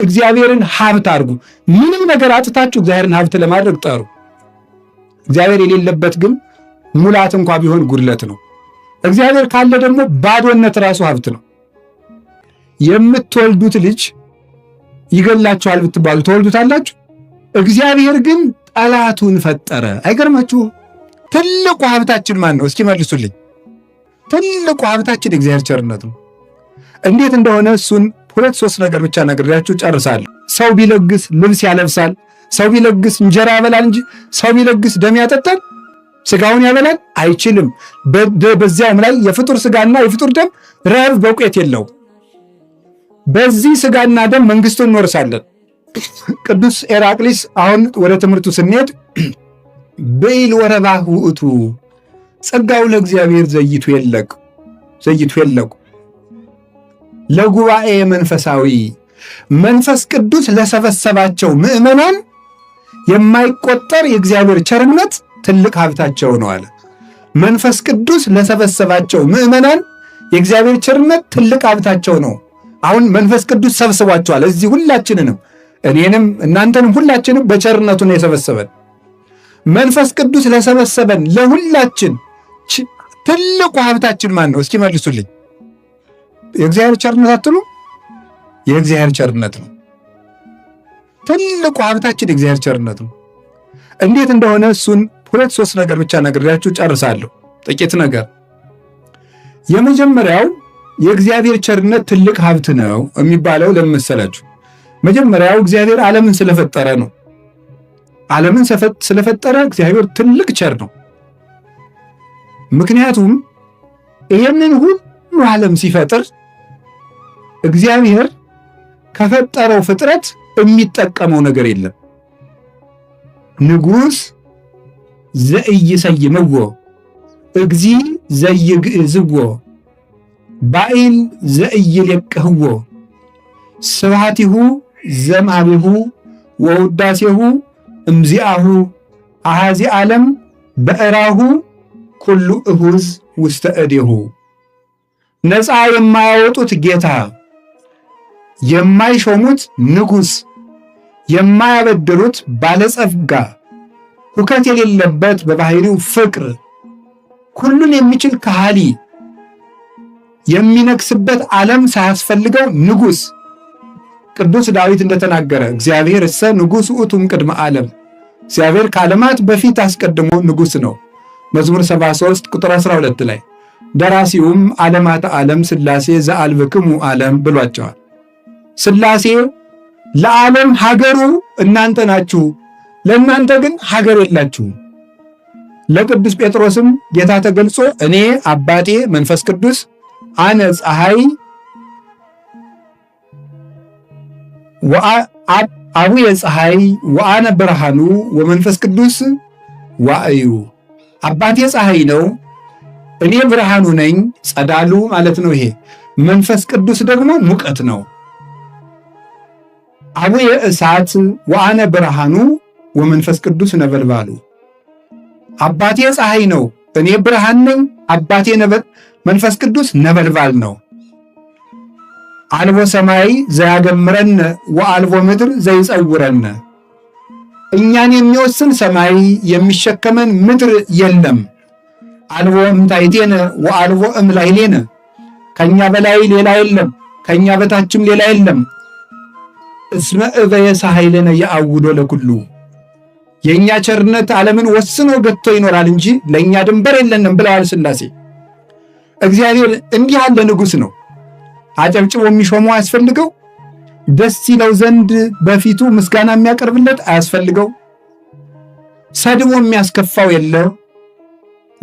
እግዚአብሔርን ሀብት አድርጉ። ምንም ነገር አጥታችሁ እግዚአብሔርን ሀብት ለማድረግ ጠሩ። እግዚአብሔር የሌለበት ግን ሙላት እንኳ ቢሆን ጉድለት ነው። እግዚአብሔር ካለ ደግሞ ባዶነት ራሱ ሀብት ነው። የምትወልዱት ልጅ ይገላችኋል ብትባሉ ትወልዱታላችሁ? እግዚአብሔር ግን ጠላቱን ፈጠረ። አይገርማችሁ? ትልቁ ሀብታችን ማን ነው? እስኪ መልሱልኝ። ትልቁ ሀብታችን የእግዚአብሔር ቸርነት ነው። እንዴት እንደሆነ እሱን ሁለት ሶስት ነገር ብቻ ነግሬያችሁ ጨርሳለሁ። ሰው ቢለግስ ልብስ ያለብሳል። ሰው ቢለግስ እንጀራ ያበላል እንጂ ሰው ቢለግስ ደም ያጠጣል፣ ስጋውን ያበላል አይችልም። በዚያውም ላይ የፍጡር ስጋና የፍጡር ደም ረብ በውቄት የለውም። በዚህ ስጋና ደም መንግስቱን እንወርሳለን። ቅዱስ ኤራቅሊስ አሁን ወደ ትምህርቱ ስንሄድ ብኢል ወረባህ ውእቱ ጸጋው ለእግዚአብሔር ዘይቱ የለቅ ዘይቱ የለቁ ለጉባኤ መንፈሳዊ መንፈስ ቅዱስ ለሰበሰባቸው ምዕመናን የማይቆጠር የእግዚአብሔር ቸርነት ትልቅ ሀብታቸው ነው አለ። መንፈስ ቅዱስ ለሰበሰባቸው ምዕመናን የእግዚአብሔር ቸርነት ትልቅ ሀብታቸው ነው። አሁን መንፈስ ቅዱስ ሰብስቧቸዋል። እዚህ ሁላችንንም እኔንም እናንተንም ሁላችንም በቸርነቱ ነው የሰበሰበን። መንፈስ ቅዱስ ለሰበሰበን ለሁላችን ትልቁ ሀብታችን ማን ነው? እስኪ መልሱልኝ። የእግዚአብሔር ቸርነት አትሉ? የእግዚአብሔር ቸርነት ነው። ትልቁ ሀብታችን የእግዚአብሔር ቸርነት ነው። እንዴት እንደሆነ እሱን ሁለት ሶስት ነገር ብቻ ነግሬያችሁ ጨርሳለሁ። ጥቂት ነገር። የመጀመሪያው የእግዚአብሔር ቸርነት ትልቅ ሀብት ነው የሚባለው ለምን መሰላችሁ? መጀመሪያው እግዚአብሔር ዓለምን ስለፈጠረ ነው። ዓለምን ስለፈጠረ እግዚአብሔር ትልቅ ቸር ነው። ምክንያቱም ይህንን ሁሉ ዓለም ሲፈጥር እግዚአብሔር ከፈጠረው ፍጥረት የሚጠቀመው ነገር የለም። ንጉሥ ዘኢይሰይምዎ እግዚ ዘይግዕዝዎ ባኢል ዘኢይሌቅህዎ ስብሐቲሁ ዘምአቤሁ ወውዳሴሁ እምዚአሁ አሃዚ ዓለም በእራሁ ኩሉ እሁዝ ውስተ እዴሁ። ነፃ የማያወጡት ጌታ፣ የማይሾሙት ንጉሥ፣ የማያበድሩት ባለጸጋ፣ ሁከት የሌለበት በባህሪው ፍቅር፣ ሁሉን የሚችል ከሃሊ፣ የሚነግስበት ዓለም ሳያስፈልገው ንጉሥ። ቅዱስ ዳዊት እንደተናገረ እግዚአብሔር እሰ ንጉሥ ውእቱም ቅድመ ዓለም፣ እግዚአብሔር ከዓለማት በፊት አስቀድሞ ንጉሥ ነው። መዝሙር 73 ቁጥር 12 ላይ ደራሲውም ዓለማተ ዓለም ሥላሴ ዘአልብክሙ ዓለም ብሏቸዋል። ሥላሴ ለዓለም ሀገሩ እናንተ ናችሁ፣ ለእናንተ ግን ሀገር የላችሁም። ለቅዱስ ጴጥሮስም ጌታ ተገልጾ እኔ አባቴ መንፈስ ቅዱስ አነ ፀሐይ አቡየ ፀሐይ ወአነ ብርሃኑ ወመንፈስ ቅዱስ ዋእዩ። አባቴ ፀሐይ ነው፣ እኔ ብርሃኑ ነኝ፣ ጸዳሉ ማለት ነው። ይሄ መንፈስ ቅዱስ ደግሞ ሙቀት ነው። አቡየ እሳት ወአነ ብርሃኑ ወመንፈስ ቅዱስ ነበልባሉ። አባቴ ፀሐይ ነው፣ እኔ ብርሃን ነኝ፣ አባቴ መንፈስ ቅዱስ ነበልባል ነው። አልቦ ሰማይ ዘያገምረነ ወአልቦ ምድር ዘይጸውረነ። እኛን የሚወስን ሰማይ የሚሸከመን ምድር የለም። አልቦ እምታሕቴነ ወአልቦ እምላዕሌነ። ከእኛ በላይ ሌላ የለም፣ ከእኛ በታችም ሌላ የለም። እስመ እበየ ሳህይለነ የአውዶ ለኩሉ። የእኛ ቸርነት ዓለምን ወስኖ ገጥቶ ይኖራል እንጂ ለእኛ ድንበር የለንም ብለዋል ሥላሴ። እግዚአብሔር እንዲህ ያለ ንጉሥ ነው። አጨብጭቦ የሚሾመው አያስፈልገው። ደስ ይለው ዘንድ በፊቱ ምስጋና የሚያቀርብለት አያስፈልገው። ሰድቦ የሚያስከፋው የለ፣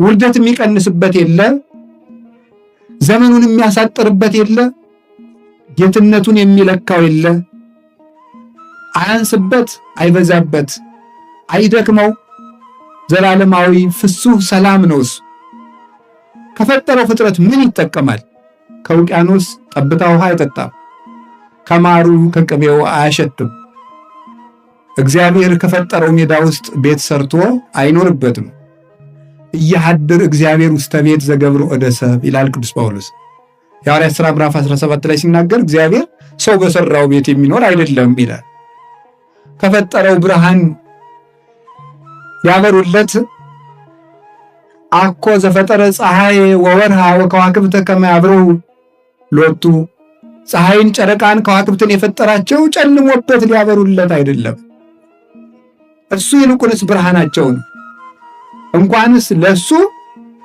ውርደት የሚቀንስበት የለ፣ ዘመኑን የሚያሳጥርበት የለ፣ ጌትነቱን የሚለካው የለ። አያንስበት፣ አይበዛበት፣ አይደክመው። ዘላለማዊ ፍሱህ ሰላም ነው እሱ። ከፈጠረው ፍጥረት ምን ይጠቀማል? ከውቅያኖስ ጠብታ ውሃ አይጠጣም፣ ከማሩ ከቅቤው አያሸትም። እግዚአብሔር ከፈጠረው ሜዳ ውስጥ ቤት ሰርቶ አይኖርበትም። እያሃድር እግዚአብሔር ውስተ ቤት ዘገብሮ እደሰብ ይላል ቅዱስ ጳውሎስ። የሐዋርያት ሥራ ምዕራፍ 17 ላይ ሲናገር እግዚአብሔር ሰው በሰራው ቤት የሚኖር አይደለም ይላል። ከፈጠረው ብርሃን ያበሩለት አኮ ዘፈጠረ ፀሐይ ወወርሃ ወከዋክብተ ከመ ያብርሁ ሎቱ። ፀሐይን፣ ጨረቃን፣ ከዋክብትን የፈጠራቸው ጨልሞበት ሊያበሩለት አይደለም። እሱ ይልቁንስ ብርሃናቸውን እንኳንስ ለሱ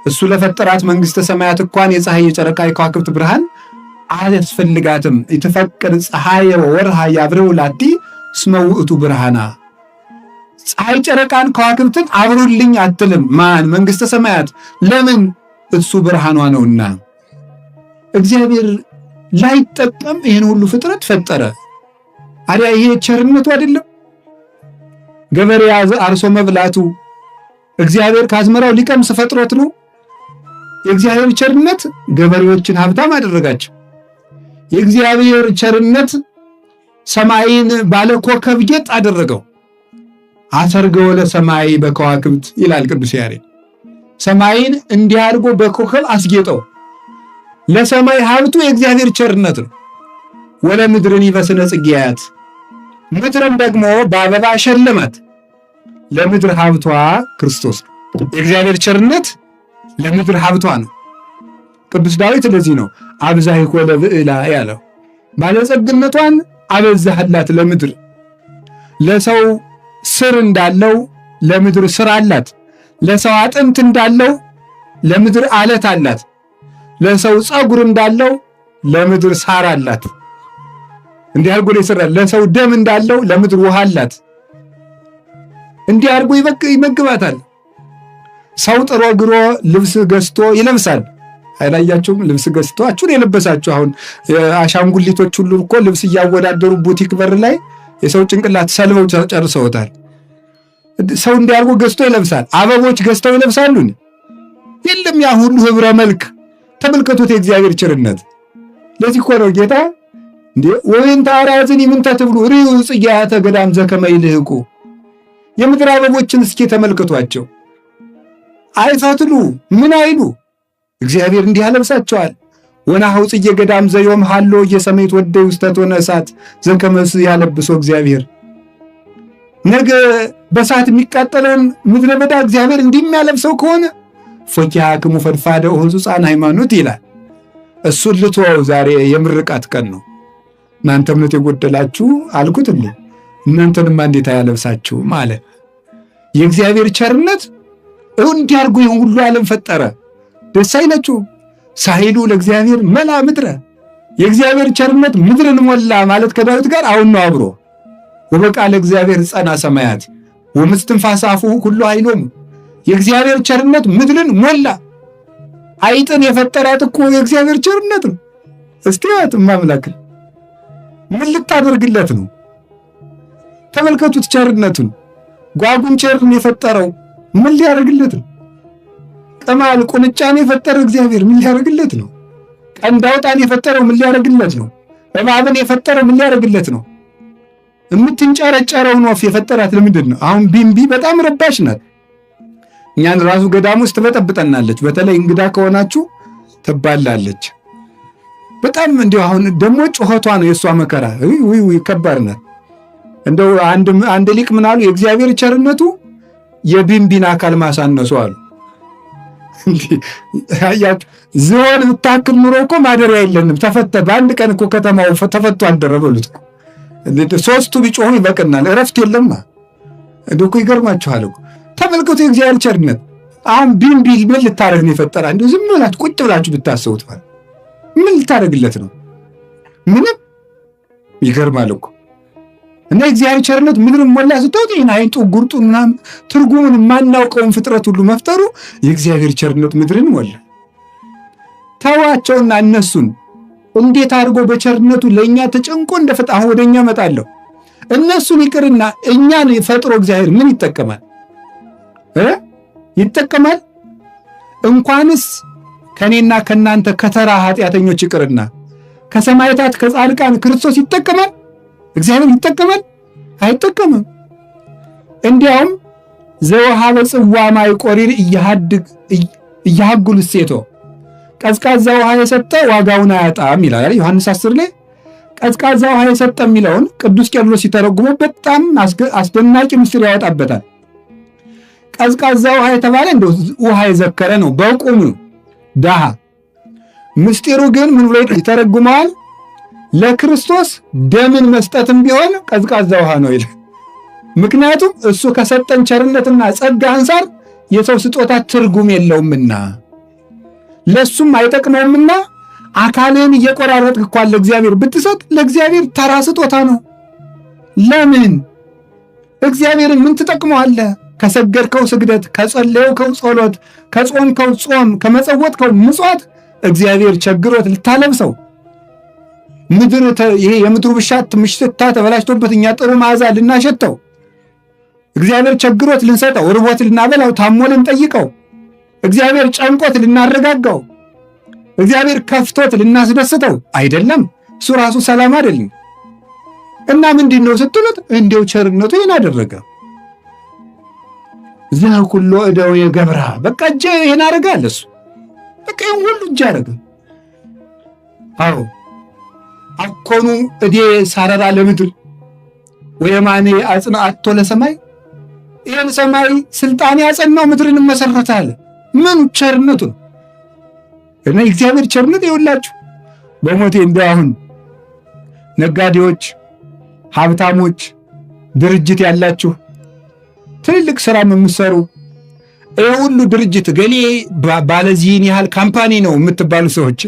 እሱ ለፈጠራት መንግሥተ ሰማያት እንኳን የፀሐይ የጨረቃ የከዋክብት ብርሃን አያስፈልጋትም። ኢትፈቅድ ፀሐይ ወወርሃ ያብርሁ ላቲ እስመ ውእቱ ብርሃና። ፀሐይ ጨረቃን ከዋክብትን አብሩልኝ አትልም። ማን? መንግሥተ ሰማያት። ለምን? እሱ ብርሃኗ ነውና። እግዚአብሔር ላይጠቀም ይህን ሁሉ ፍጥረት ፈጠረ። አዲያ ይሄ ቸርነቱ አይደለም? ገበሬ አርሶ መብላቱ እግዚአብሔር ከአዝመራው ሊቀምስ ፈጥሮት ነው። የእግዚአብሔር ቸርነት ገበሬዎችን ሀብታም አደረጋቸው። የእግዚአብሔር ቸርነት ሰማይን ባለ ኮከብ ጌጥ አደረገው። አሰርገወ ለሰማይ በከዋክብት ይላል ቅዱስ ያሬድ። ሰማይን እንዲህ አድርጎ በኮከብ አስጌጠው። ለሰማይ ሀብቱ የእግዚአብሔር ቸርነት ነው። ወለምድርን በስነ ጽጌያት፣ ምድርን ደግሞ በአበባ ሸለማት። ለምድር ሀብቷ ክርስቶስ ነው። የእግዚአብሔር ቸርነት ለምድር ሀብቷ ነው። ቅዱስ ዳዊት ለዚህ ነው አብዛሂኮ ለብዕላ ያለው። ባለጸግነቷን አበዛህላት ለምድር። ለሰው ስር እንዳለው ለምድር ስር አላት። ለሰው አጥንት እንዳለው ለምድር አለት አላት። ለሰው ፀጉር እንዳለው ለምድር ሳር አላት። እንዲህ አድርጎ ይሰራል። ለሰው ደም እንዳለው ለምድር ውሃ አላት። እንዲህ አድርጎ ይመግባታል። ሰው ጥሮ ግሮ ልብስ ገዝቶ ይለብሳል። አይላያችሁም? ልብስ ገዝቷችሁን የለበሳችሁ አሁን አሻንጉሊቶች ሁሉ እኮ ልብስ እያወዳደሩ ቡቲክ በር ላይ የሰው ጭንቅላት ሰልበው ጨርሰውታል። ሰው እንዲህ አድርጎ ገዝቶ ይለብሳል። አበቦች ገዝተው ይለብሳሉ። የለም ያ ሁሉ ህብረ መልክ ተመልከቱት፣ የእግዚአብሔር ቸርነት። ለዚህ እኮ ነው ጌታ እንዴ ወይን ታራዝን ምንተ ትብሉ ርእዩ ጽጌያተ ገዳም ዘከመ ይልህቁ። የምድር አበቦችን እስኪ ተመልከቷቸው። አይፈትሉ ምን አይሉ፣ እግዚአብሔር እንዲህ ያለብሳቸዋል። ወናሁ ጽጌ ገዳም ዘዮም ሃሎ እየሰሜት ወደ ውስተ እቶነ እሳት ዘከመ ያለብሶ እግዚአብሔር። ነገ በእሳት የሚቃጠለውን ምድረ በዳ እግዚአብሔር እንዲህ የሚያለብሰው ከሆነ ፎኪሃክሙ ፈድፋደ ህጹጻን ሃይማኖት ይላል። እሱን ልትወው ዛሬ የምርቃት ቀን ነው። እናንተ እምነት የጎደላችሁ አልኩት እንዴ እናንተንማ እንዴት አያለብሳችሁም አለ። የእግዚአብሔር ቸርነት እንዲህ አድርጎ ይህን ሁሉ ዓለም ፈጠረ። ደስ አይላችሁም? ሳይሉ ለእግዚአብሔር መላ ምድረ። የእግዚአብሔር ቸርነት ምድርን ሞላ ማለት ከዳዊት ጋር አሁን ነው አብሮ። ወበቃለ እግዚአብሔር ጸና ሰማያት ወምስትንፋሰ አፉሁ ኩሉ ኃይሎሙ። የእግዚአብሔር ቸርነት ምድርን ሞላ። አይጥን የፈጠራት እኮ የእግዚአብሔር ቸርነት ነው። እስቲ እማምላክን ምን ልታደርግለት ነው? ተመልከቱት ቸርነቱን። ጓጉንቸርን የፈጠረው ምን ሊያደርግለት ነው? ቅማል ቁንጫን የፈጠረው እግዚአብሔር ምን ሊያደርግለት ነው? ቀንዳውጣን የፈጠረው ምን ሊያደርግለት ነው? እባብን የፈጠረው ምን ሊያደርግለት ነው? የምትንጨረጨረውን ወፍ የፈጠራት ለምንድን ነው? አሁን ቢምቢ በጣም ረባሽ ናት። እኛን ራሱ ገዳም ውስጥ ትበጠብጠናለች። በተለይ እንግዳ ከሆናችሁ ትባላለች። በጣም እንዲሁ አሁን ደግሞ ጩኸቷ ነው የእሷ መከራ። ውይ ከባድ ናት። እንደው አንድ ሊቅ ምን አሉ? የእግዚአብሔር ቸርነቱ የቢምቢን አካል ማሳነሱ አሉ። ዝሆን ብታክል ኑሮ እኮ ማደሪያ የለንም። ተፈተ በአንድ ቀን እኮ ከተማው ተፈቶ አደረ በሉት። ሶስቱ ቢጮሁ ይበቅናል። እረፍት የለማ። እንደው እኮ ይገርማችኋል እኮ ተመልከቱ የእግዚአብሔር ቸርነት። አሁን ቢምቢ ምን ልታደርግ ነው የፈጠራ? እንደው ዝም ብላችሁ ቁጭ ብላችሁ ብታስቡት ማለት ምን ልታደርግለት ነው? ምንም። ይገርማል እኮ እና የእግዚአብሔር ቸርነት ምድርን ሞላ ስትወጥ ይህን አይንጡ ጉርጡ ምናምን ትርጉሙን የማናውቀውን ፍጥረት ሁሉ መፍጠሩ የእግዚአብሔር ቸርነት ምድርን ሞላ። ተዋቸውና እነሱን እንዴት አድርጎ በቸርነቱ ለእኛ ተጨንቆ እንደፈጣ አሁን ወደ እኛ እመጣለሁ። እነሱን ይቅርና እኛን ፈጥሮ እግዚአብሔር ምን ይጠቀማል ይጠቀማል? እንኳንስ ከእኔና ከእናንተ ከተራ ኃጢአተኞች ይቅርና ከሰማዕታት ከጻድቃን ክርስቶስ ይጠቀማል? እግዚአብሔር ይጠቀማል? አይጠቀምም። እንዲያውም ዘወሃበ ጽዋ ማይ ቆሪር እያሃጉል እሴቶ፣ ቀዝቃዛ ውሃ የሰጠ ዋጋውን አያጣም ይላል ዮሐንስ 10 ላይ። ቀዝቃዛ ውሃ የሰጠ የሚለውን ቅዱስ ቄርሎስ ሲተረጉመው በጣም አስደናቂ ምስጢር ያወጣበታል። ቀዝቃዛ ውሃ የተባለ እንደው ውሃ የዘከረ ነው በቁሙ ድሃ። ምስጢሩ ግን ምን ብሎ ይተረጉመዋል? ለክርስቶስ ደምን መስጠትም ቢሆን ቀዝቃዛ ውሃ ነው ይላል። ምክንያቱም እሱ ከሰጠን ቸርነትና ጸጋ አንጻር የሰው ስጦታ ትርጉም የለውምና ለሱም አይጠቅመውምና አካልህን እየቆራረጥክ እንኳን ለእግዚአብሔር ብትሰጥ ለእግዚአብሔር ተራ ስጦታ ነው። ለምን እግዚአብሔርን ምን ትጠቅመዋለህ? ከሰገድከው ስግደት፣ ከጸለየከው ጸሎት፣ ከጾምከው ጾም፣ ከመጸወትከው ምጽዋት እግዚአብሔር ቸግሮት ልታለብሰው ምድር ይሄ የምድሩ ብሻት ምሽታ ተበላሽቶበት እኛ ጥሩ መዓዛ ልናሸተው እግዚአብሔር ቸግሮት ልንሰጠው፣ ርቦት ልናበላው፣ ታሞ ልንጠይቀው፣ እግዚአብሔር ጨንቆት ልናረጋጋው፣ እግዚአብሔር ከፍቶት ልናስደስተው አይደለም። እሱ ራሱ ሰላም አይደለም። እና ምንድን ነው ስትሉት እንዲው ቸርነቱ ይህን አደረገ። ዘኩሎ እደው የገብራ በቃ እጀ ይህን አደረገ አለ እሱ። በቃ ይህን ሁሉ እጀ አደረገ። አዎ አኮኑ እዴ ሳረራ ለምድር ወየማኔ አጽንዓቶ ለሰማይ ይህን ሰማይ ስልጣን ያጸናው ምድርን መሰረታል። ምን ቸርነቱ ነው! እና የእግዚአብሔር ቸርነት ይኸውላችሁ በሞቴ እንደው አሁን ነጋዴዎች፣ ሀብታሞች፣ ድርጅት ያላችሁ ትልልቅ ስራም የምትሰሩ ይህ ሁሉ ድርጅት ገሌ ባለዚህን ያህል company ነው የምትባሉ ሰዎች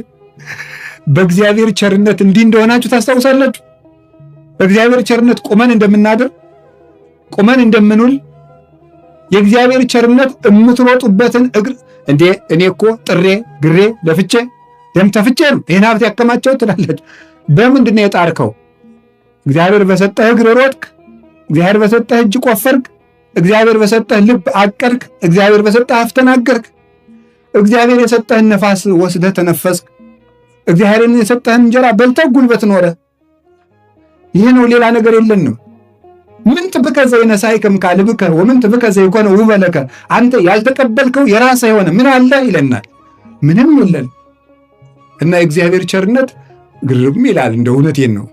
በእግዚአብሔር ቸርነት እንዲህ እንደሆናችሁ ታስታውሳላችሁ። በእግዚአብሔር ቸርነት ቁመን እንደምናድር ቁመን እንደምንውል የእግዚአብሔር ቸርነት የምትሮጡበትን እግር እንዴ እኔ እኮ ጥሬ ግሬ ለፍቼ ደም ተፍቼ ነው ይህን ሀብት ያከማቸው ትላላችሁ። በምንድን ነው የጣርከው? እግዚአብሔር በሰጠህ እግር ሮጥክ። እግዚአብሔር በሰጠህ እጅ ቆፈርክ። እግዚአብሔር በሰጠህ ልብ አቀድክ። እግዚአብሔር በሰጠህ አፍ ተናገርክ። እግዚአብሔር የሰጠህን ነፋስ ወስደህ ተነፈስክ። እግዚአብሔርን የሰጠህን እንጀራ በልተህ ጉልበት ኖረ። ይህ ነው፣ ሌላ ነገር የለንም። ምን ጥብከ ዘይነሳይከ እምካልብከ ወምን ጥብከ ዘይኮነ ውበለከ፣ አንተ ያልተቀበልከው የራስህ የሆነ ምን አለ ይለናል። ምንም የለን እና የእግዚአብሔር ቸርነት ግርም ይላል። እንደ እውነቴን ነው።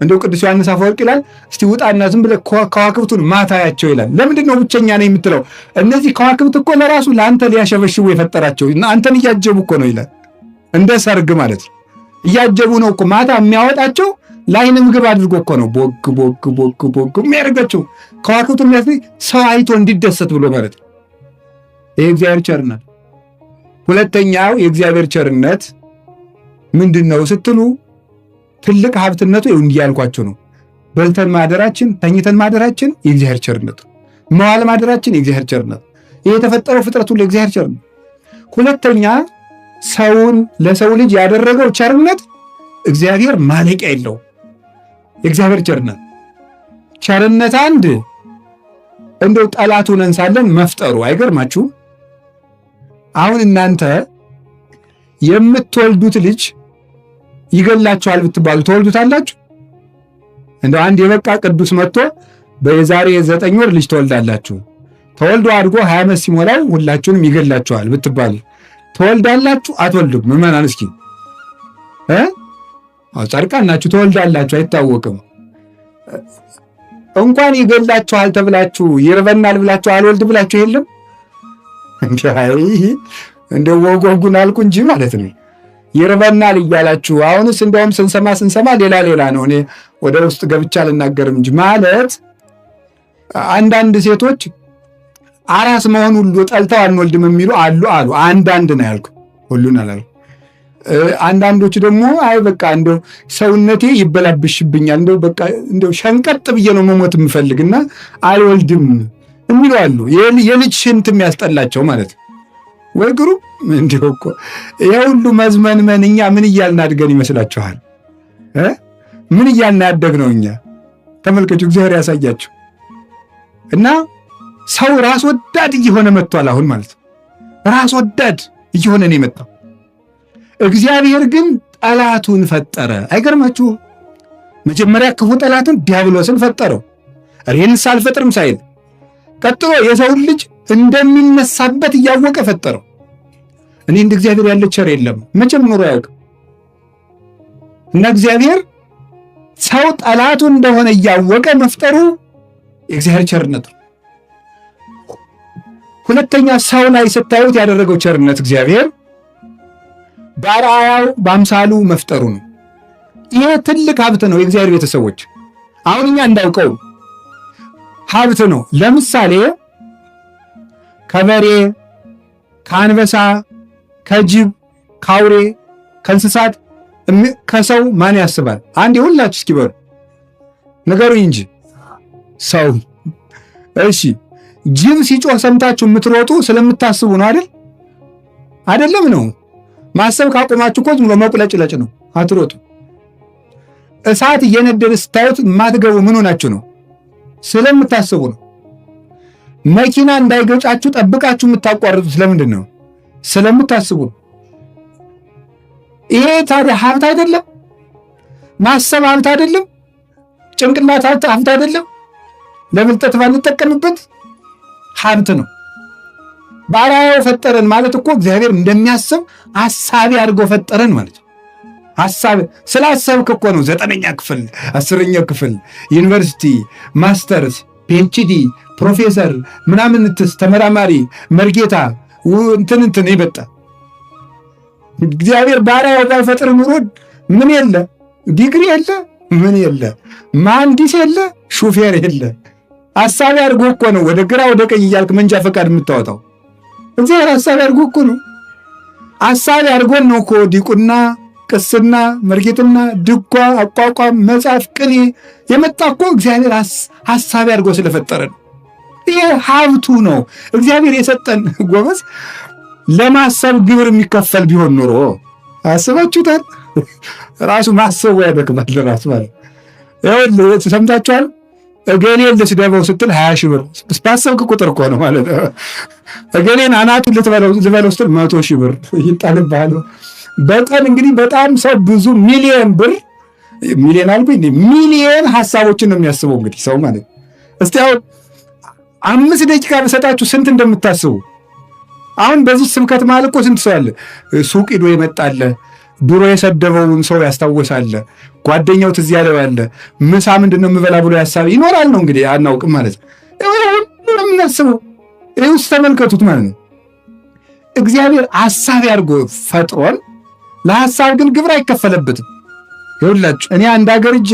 እንደው ቅዱስ ዮሐንስ አፈወርቅ ይላል፣ እስቲ ውጣና ዝም ብለህ ከዋክብቱን ማታያቸው ይላል። ለምንድን ነው ብቸኛ ነው የምትለው? እነዚህ ከዋክብት እኮ ለራሱ ለአንተ ሊያሸበሽቡ የፈጠራቸው አንተን እያጀቡ እኮ ነው ይላል። እንደ ሰርግ ማለት ነው። እያጀቡ ነው እኮ ማታ የሚያወጣቸው ለአይን ምግብ አድርጎ እኮ ነው። ቦግ ቦግ ቦግ ቦግ የሚያደርጋቸው ከዋክብቱ የሚያስ ሰው አይቶ እንዲደሰት ብሎ ማለት ነው። ይህ እግዚአብሔር ቸርነት። ሁለተኛው የእግዚአብሔር ቸርነት ምንድን ነው ስትሉ ትልቅ ሀብትነቱ እንዲህ ያልኳቸው ነው። በልተን ማደራችን፣ ተኝተን ማደራችን የእግዚአብሔር ቸርነት፣ መዋል ማደራችን የእግዚአብሔር ቸርነት፣ ይህ የተፈጠረው ፍጥረት ሁሉ የእግዚአብሔር ቸርነት። ሁለተኛ ሰውን ለሰው ልጅ ያደረገው ቸርነት እግዚአብሔር ማለቂያ የለው። የእግዚአብሔር ቸርነት ቸርነት አንድ እንደው ጠላቱ ነን ሳለን መፍጠሩ አይገርማችሁም? አሁን እናንተ የምትወልዱት ልጅ ይገላችኋል ብትባሉ ትወልዱታላችሁ? እንደው አንድ የበቃ ቅዱስ መጥቶ በየዛሬ 9 ወር ልጅ ትወልዳላችሁ፣ ተወልዶ አድጎ 20 ዓመት ሲሞላው ሁላችሁንም ይገላችኋል ብትባሉ ትወልዳላችሁ? አትወልዱም? ምዕመናን እስኪ ጻድቃን ናችሁ፣ ትወልዳላችሁ፣ አይታወቅም። እንኳን ይገላችኋል ተብላችሁ ይርበናል ብላችሁ አልወልድ ብላችሁ የለም እንደ ወጎጉን አልኩ እንጂ ማለት ነው። ይርበናል እያላችሁ አሁንስ እንደውም ስንሰማ ስንሰማ ሌላ ሌላ ነው። እኔ ወደ ውስጥ ገብቻ አልናገርም እንጂ ማለት አንዳንድ ሴቶች አራስ መሆን ሁሉ ጠልተው አንወልድም የሚሉ አሉ አሉ። አንዳንድ ነው ያልኩ፣ ሁሉን አላልኩም። አንዳንዶቹ ደግሞ አይ በቃ እንደው ሰውነቴ ይበላብሽብኛል፣ እንደው በቃ እንደው ሸንቀጥ ብዬ ነው መሞት የምፈልግና አልወልድም የሚሉ አሉ። የልጅ ሽንት የሚያስጠላቸው ማለት ነው። ወይ ግሩም! እንዲሁ እኮ ይሄ ሁሉ መዝመንመን እኛ ምን እያልን አድገን ይመስላችኋል? ምን እያልን ያደግነው እኛ? ተመልከቹ፣ እግዚአብሔር ያሳያችሁ። እና ሰው ራስ ወዳድ እየሆነ መጥቷል። አሁን ማለት ራስ ወዳድ እየሆነ ነው የመጣው። እግዚአብሔር ግን ጠላቱን ፈጠረ። አይገርማችሁ? መጀመሪያ ክፉ ጠላቱን ዲያብሎስን ፈጠረው፣ እኔንስ አልፈጥርም ሳይል፣ ቀጥሎ የሰውን ልጅ እንደሚነሳበት እያወቀ ፈጠረው። እኔ እንደ እግዚአብሔር ያለ ቸር የለም መቼም ኖሮ አያውቅም። እና እግዚአብሔር ሰው ጠላቱ እንደሆነ እያወቀ መፍጠሩ የእግዚአብሔር ቸርነት ነው። ሁለተኛ ሰው ላይ ስታዩት ያደረገው ቸርነት እግዚአብሔር በአርአያው በአምሳሉ መፍጠሩ ነው። ይሄ ትልቅ ሀብት ነው። የእግዚአብሔር ቤተሰቦች አሁን እኛ እንዳውቀው ሀብት ነው። ለምሳሌ ከበሬ፣ ከአንበሳ፣ ከጅብ፣ ከአውሬ፣ ከእንስሳት ከሰው ማን ያስባል? አንድ ሁላችሁ እስኪ በሉ ንገሩኝ እንጂ ሰው። እሺ ጅብ ሲጮህ ሰምታችሁ የምትሮጡ ስለምታስቡ ነው አይደል? አይደለም ነው። ማሰብ ካቆማችሁ እኮ ዝም ብሎ መቁለጭለጭ ነው፣ አትሮጡ። እሳት እየነደደ ስታዩት የማትገቡ ምን ሆናችሁ ነው? ስለምታስቡ ነው። መኪና እንዳይገጫችሁ ጠብቃችሁ የምታቋርጡት ስለምንድን ነው? ስለምታስቡ ነው። ይሄ ታዲያ ሀብት አይደለም? ማሰብ ሀብት አይደለም? ጭንቅላት ሀብት አይደለም? ለብልጠት ባንጠቀምበት ሀብት ነው። በአርአያው ፈጠረን ማለት እኮ እግዚአብሔር እንደሚያስብ አሳቢ አድርጎ ፈጠረን ማለት ነው። ሀሳብ ስላሰብክ እኮ ነው 9ኛ ክፍል 10ኛ ክፍል ዩኒቨርሲቲ masters PhD ፕሮፌሰር ምናምንትስ ተመራማሪ መርጌታ እንትን እንትን ይበጣ። እግዚአብሔር ባሪያው ባይፈጥር ኑሮ ምን የለ ዲግሪ የለ ምን የለ መሐንዲስ የለ ሹፌር የለ። ሀሳቢ አድርጎ እኮ ነው ወደ ግራ ወደ ቀኝ እያልክ መንጃ ፈቃድ የምታወጣው። እግዚአብሔር ሀሳቢ አድርጎ እኮ ነው። ሀሳቢ አድርጎን ነው እኮ ዲቁና፣ ቅስና፣ መርጌትና፣ ድጓ፣ አቋቋም፣ መጽሐፍ፣ ቅኔ የመጣ እኮ እግዚአብሔር ሀሳቢ አድርጎ ስለፈጠረ ነው። ይሄ ሀብቱ ነው እግዚአብሔር የሰጠን። ጎበዝ፣ ለማሰብ ግብር የሚከፈል ቢሆን ኖሮ አስባችሁታል? ራሱ ማሰቡ ያደክማል። ራሱ ማለት ይኸውልህ፣ ሰምታችኋል። እገሌን ልስደበው ስትል 20,000 ብር ባሰብክ ቁጥር እኮ ነው ማለት ነው። እገሌን አናቱን ልበለው ስትል 100,000 ብር ይጣልብሃል። በቀን እንግዲህ በጣም ሰው ብዙ ሚሊየን ብር፣ ሚሊየን አልኩኝ፣ ሚሊየን ሀሳቦችን ነው የሚያስበው እንግዲህ ሰው ማለት። እስቲ አሁን 5 ደቂቃ በሰጣችሁ ስንት እንደምታስቡ። አሁን በዚህ ስብከት መሀል እኮ ስንት ሰው አለ? ሱቅ ሂዶ የመጣለ፣ ድሮ የሰደበውን ሰው ያስታወሳለ፣ ጓደኛው ትዝ ያለው ያለ፣ ምሳ ምንድን ነው የምበላ ብሎ ያሳብ ይኖራል ነው እንግዲህ አናውቅም ማለት ነው። ሁሉ የምናስበው ይህ ውስጥ ተመልከቱት ማለት ነው። እግዚአብሔር ሀሳብ ያድርጎ ፈጥሮን ለሀሳብ ግን ግብር አይከፈለበትም። ይኸውላችሁ እኔ አንድ ሀገር እጄ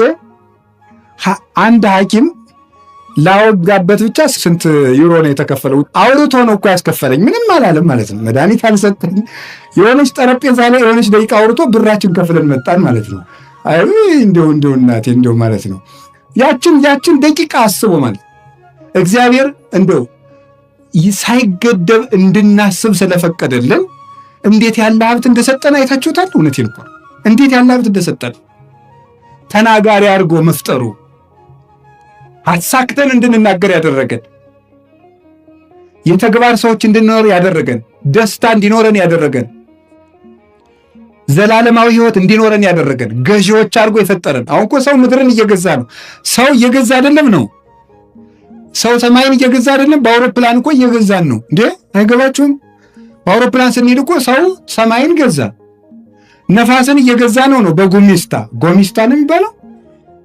አንድ ሐኪም ላወጋበት ብቻ ስንት ዩሮ ነው የተከፈለው? አውርቶ ነው እኮ ያስከፈለኝ። ምንም አላለም ማለት ነው። መድኃኒት አልሰጠኝ። የሆነች ጠረጴዛ ላይ የሆነች ደቂቃ አውርቶ ብራችን ከፍለን መጣን ማለት ነው። አይ እንደው እንደው እናቴ እንደው ማለት ነው። ያችን ያችን ደቂቃ አስቦ ማለት እግዚአብሔር እንደው ሳይገደብ እንድናስብ ስለፈቀደልን እንዴት ያለ ሀብት እንደሰጠን አይታችሁታል። እውነቴን እኮ እንዴት ያለ ሀብት እንደሰጠን ተናጋሪ አድርጎ መፍጠሩ፣ አሳክተን እንድንናገር ያደረገን፣ የተግባር ሰዎች እንድንኖር ያደረገን፣ ደስታ እንዲኖረን ያደረገን፣ ዘላለማዊ ሕይወት እንዲኖረን ያደረገን፣ ገዢዎች አድርጎ የፈጠረን። አሁን እኮ ሰው ምድርን እየገዛ ነው። ሰው እየገዛ አይደለም ነው። ሰው ሰማይን እየገዛ አይደለም። በአውሮፕላን እኮ እየገዛን ነው እንዴ! አይገባችሁም? በአውሮፕላን ስንሄድ እኮ ሰው ሰማይን ገዛ፣ ነፋስን እየገዛ ነው ነው። በጎሚስታ፣ ጎሚስታ ነው የሚባለው።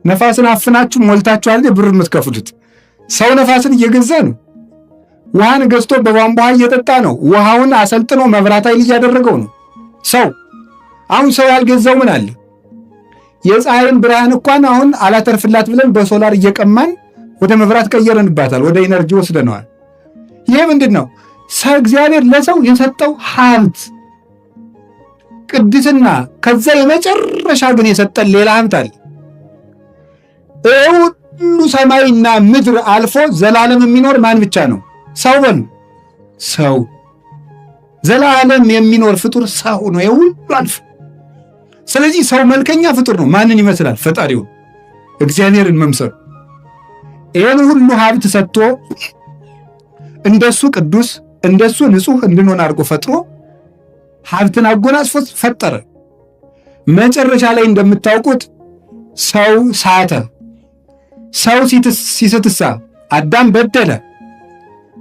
ነፋስን አፍናችሁ ሞልታችሁ አይደል ብር የምትከፍሉት? ሰው ነፋስን እየገዛ ነው። ውሃን ገዝቶ በቧንቧ እየጠጣ ነው። ውሃውን አሰልጥኖ መብራት ኃይል እያደረገው ነው ሰው። አሁን ሰው ያልገዛው ምን አለ? የፀሐይን ብርሃን እንኳን አሁን አላተርፍላት ብለን በሶላር እየቀማን ወደ መብራት ቀየረንባታል፣ ወደ energy ወስደነዋል። ይሄ ምንድን ነው? እግዚአብሔር ለሰው የሰጠው ሀብት ቅድስና። ከዛ የመጨረሻ ግን የሰጠን ሌላ ሀብት አለ። ሁሉ ሰማይና ምድር አልፎ ዘላለም የሚኖር ማን ብቻ ነው? ሰው በሉ። ሰው ዘላለም የሚኖር ፍጡር ሰው ነው። ይሄ ሁሉ አልፎ። ስለዚህ ሰው መልከኛ ፍጡር ነው። ማንን ይመስላል? ፈጣሪውን እግዚአብሔርን መምሰሉ። ይህን ሁሉ ሀብት ሰጥቶ እንደሱ ቅዱስ እንደሱ ንጹሕ እንድንሆን አድርጎ ፈጥሮ ሀብትን አጎናጽፎ ፈጠረ። መጨረሻ ላይ እንደምታውቁት ሰው ሳተ። ሰው ሲስትሳ አዳም በደለ።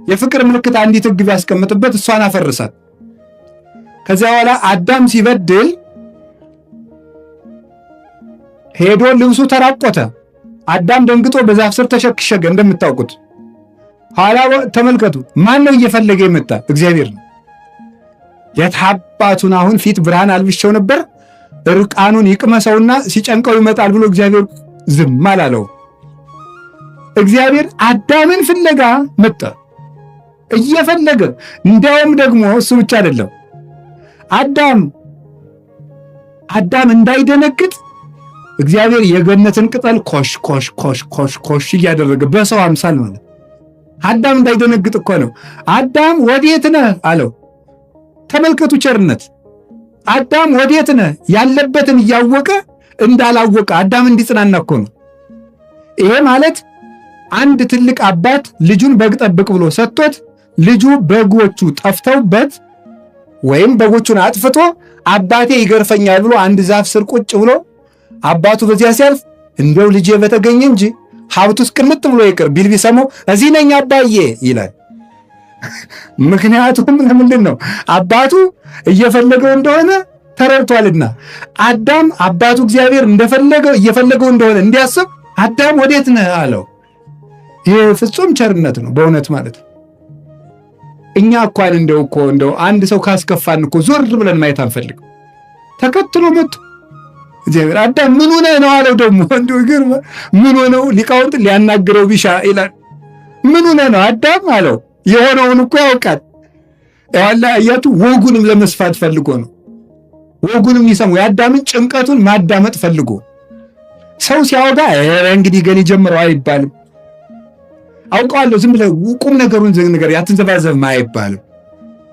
የፍቅር ምልክት አንዲት ሕግ ቢያስቀምጥበት እሷን አፈርሳት። ከዚያ በኋላ አዳም ሲበድል ሄዶ ልብሱ ተራቆተ። አዳም ደንግጦ በዛፍ ስር ተሸክሸገ እንደምታውቁት። ኋላ ተመልከቱ፣ ማን ነው እየፈለገ የመጣ? እግዚአብሔር ነው። የታባቱን አሁን ፊት ብርሃን አልብሼው ነበር፣ እርቃኑን ይቅመሰውና ሲጨንቀው ይመጣል ብሎ እግዚአብሔር ዝም አላለው። እግዚአብሔር አዳምን ፍለጋ መጣ፣ እየፈለገ እንዲያውም ደግሞ እሱ ብቻ አይደለም፣ አዳም አዳም እንዳይደነግጥ እግዚአብሔር የገነትን ቅጠል ኮሽ ኮሽ ኮሽ ኮሽ ኮሽ እያደረገ በሰው አምሳል ማለት አዳም እንዳይደነግጥ እኮ ነው። አዳም ወዴት ነህ አለው። ተመልከቱ ቸርነት። አዳም ወዴት ነህ ያለበትን እያወቀ እንዳላወቀ አዳም እንዲጽናና እኮ ነው። ይሄ ማለት አንድ ትልቅ አባት ልጁን በግ ጠብቅ ብሎ ሰጥቶት ልጁ በጎቹ ጠፍተውበት ወይም በጎቹን አጥፍቶ አባቴ ይገርፈኛል ብሎ አንድ ዛፍ ስር ቁጭ ብሎ አባቱ በዚያ ሲያልፍ እንደው ልጄ በተገኘ እንጂ ሀብቱስ ቅልጥ ብሎ ይቅር ቢል ቢሰማው እዚህ ነኝ አባዬ ይላል። ምክንያቱም ለምንድን ነው አባቱ እየፈለገው እንደሆነ ተረድቷልና። አዳም አባቱ እግዚአብሔር እንደፈለገው እየፈለገው እንደሆነ እንዲያስብ አዳም ወዴት ነህ አለው። ይህ ፍጹም ቸርነት ነው በእውነት ማለት ነው። እኛ እንኳን እንደው እኮ እንደው አንድ ሰው ካስከፋን እኮ ዞር ብለን ማየት አንፈልግም። ተከትሎ መጥቶ እግዚአብሔር አዳም ምን ሆነህ ነው አለው። ደግሞ እንደው ግርማ ምን ሆነው ሊቃውንት ሊያናግረው ቢሻ ይላል። ምን ሆነህ ነው አዳም አለው። የሆነውን እኮ ያውቃል። ያላ አያቱ ወጉንም ለመስፋት ፈልጎ ነው። ወጉንም ሊሰሙ የአዳምን ጭንቀቱን ማዳመጥ ፈልጎ ሰው ሲያወጋ እንግዲህ ገን ጀምረው አይባልም። አውቀዋለሁ ዝም ብለህ ቁም ነገሩን ነገር አትንዘባዘብ አይባልም።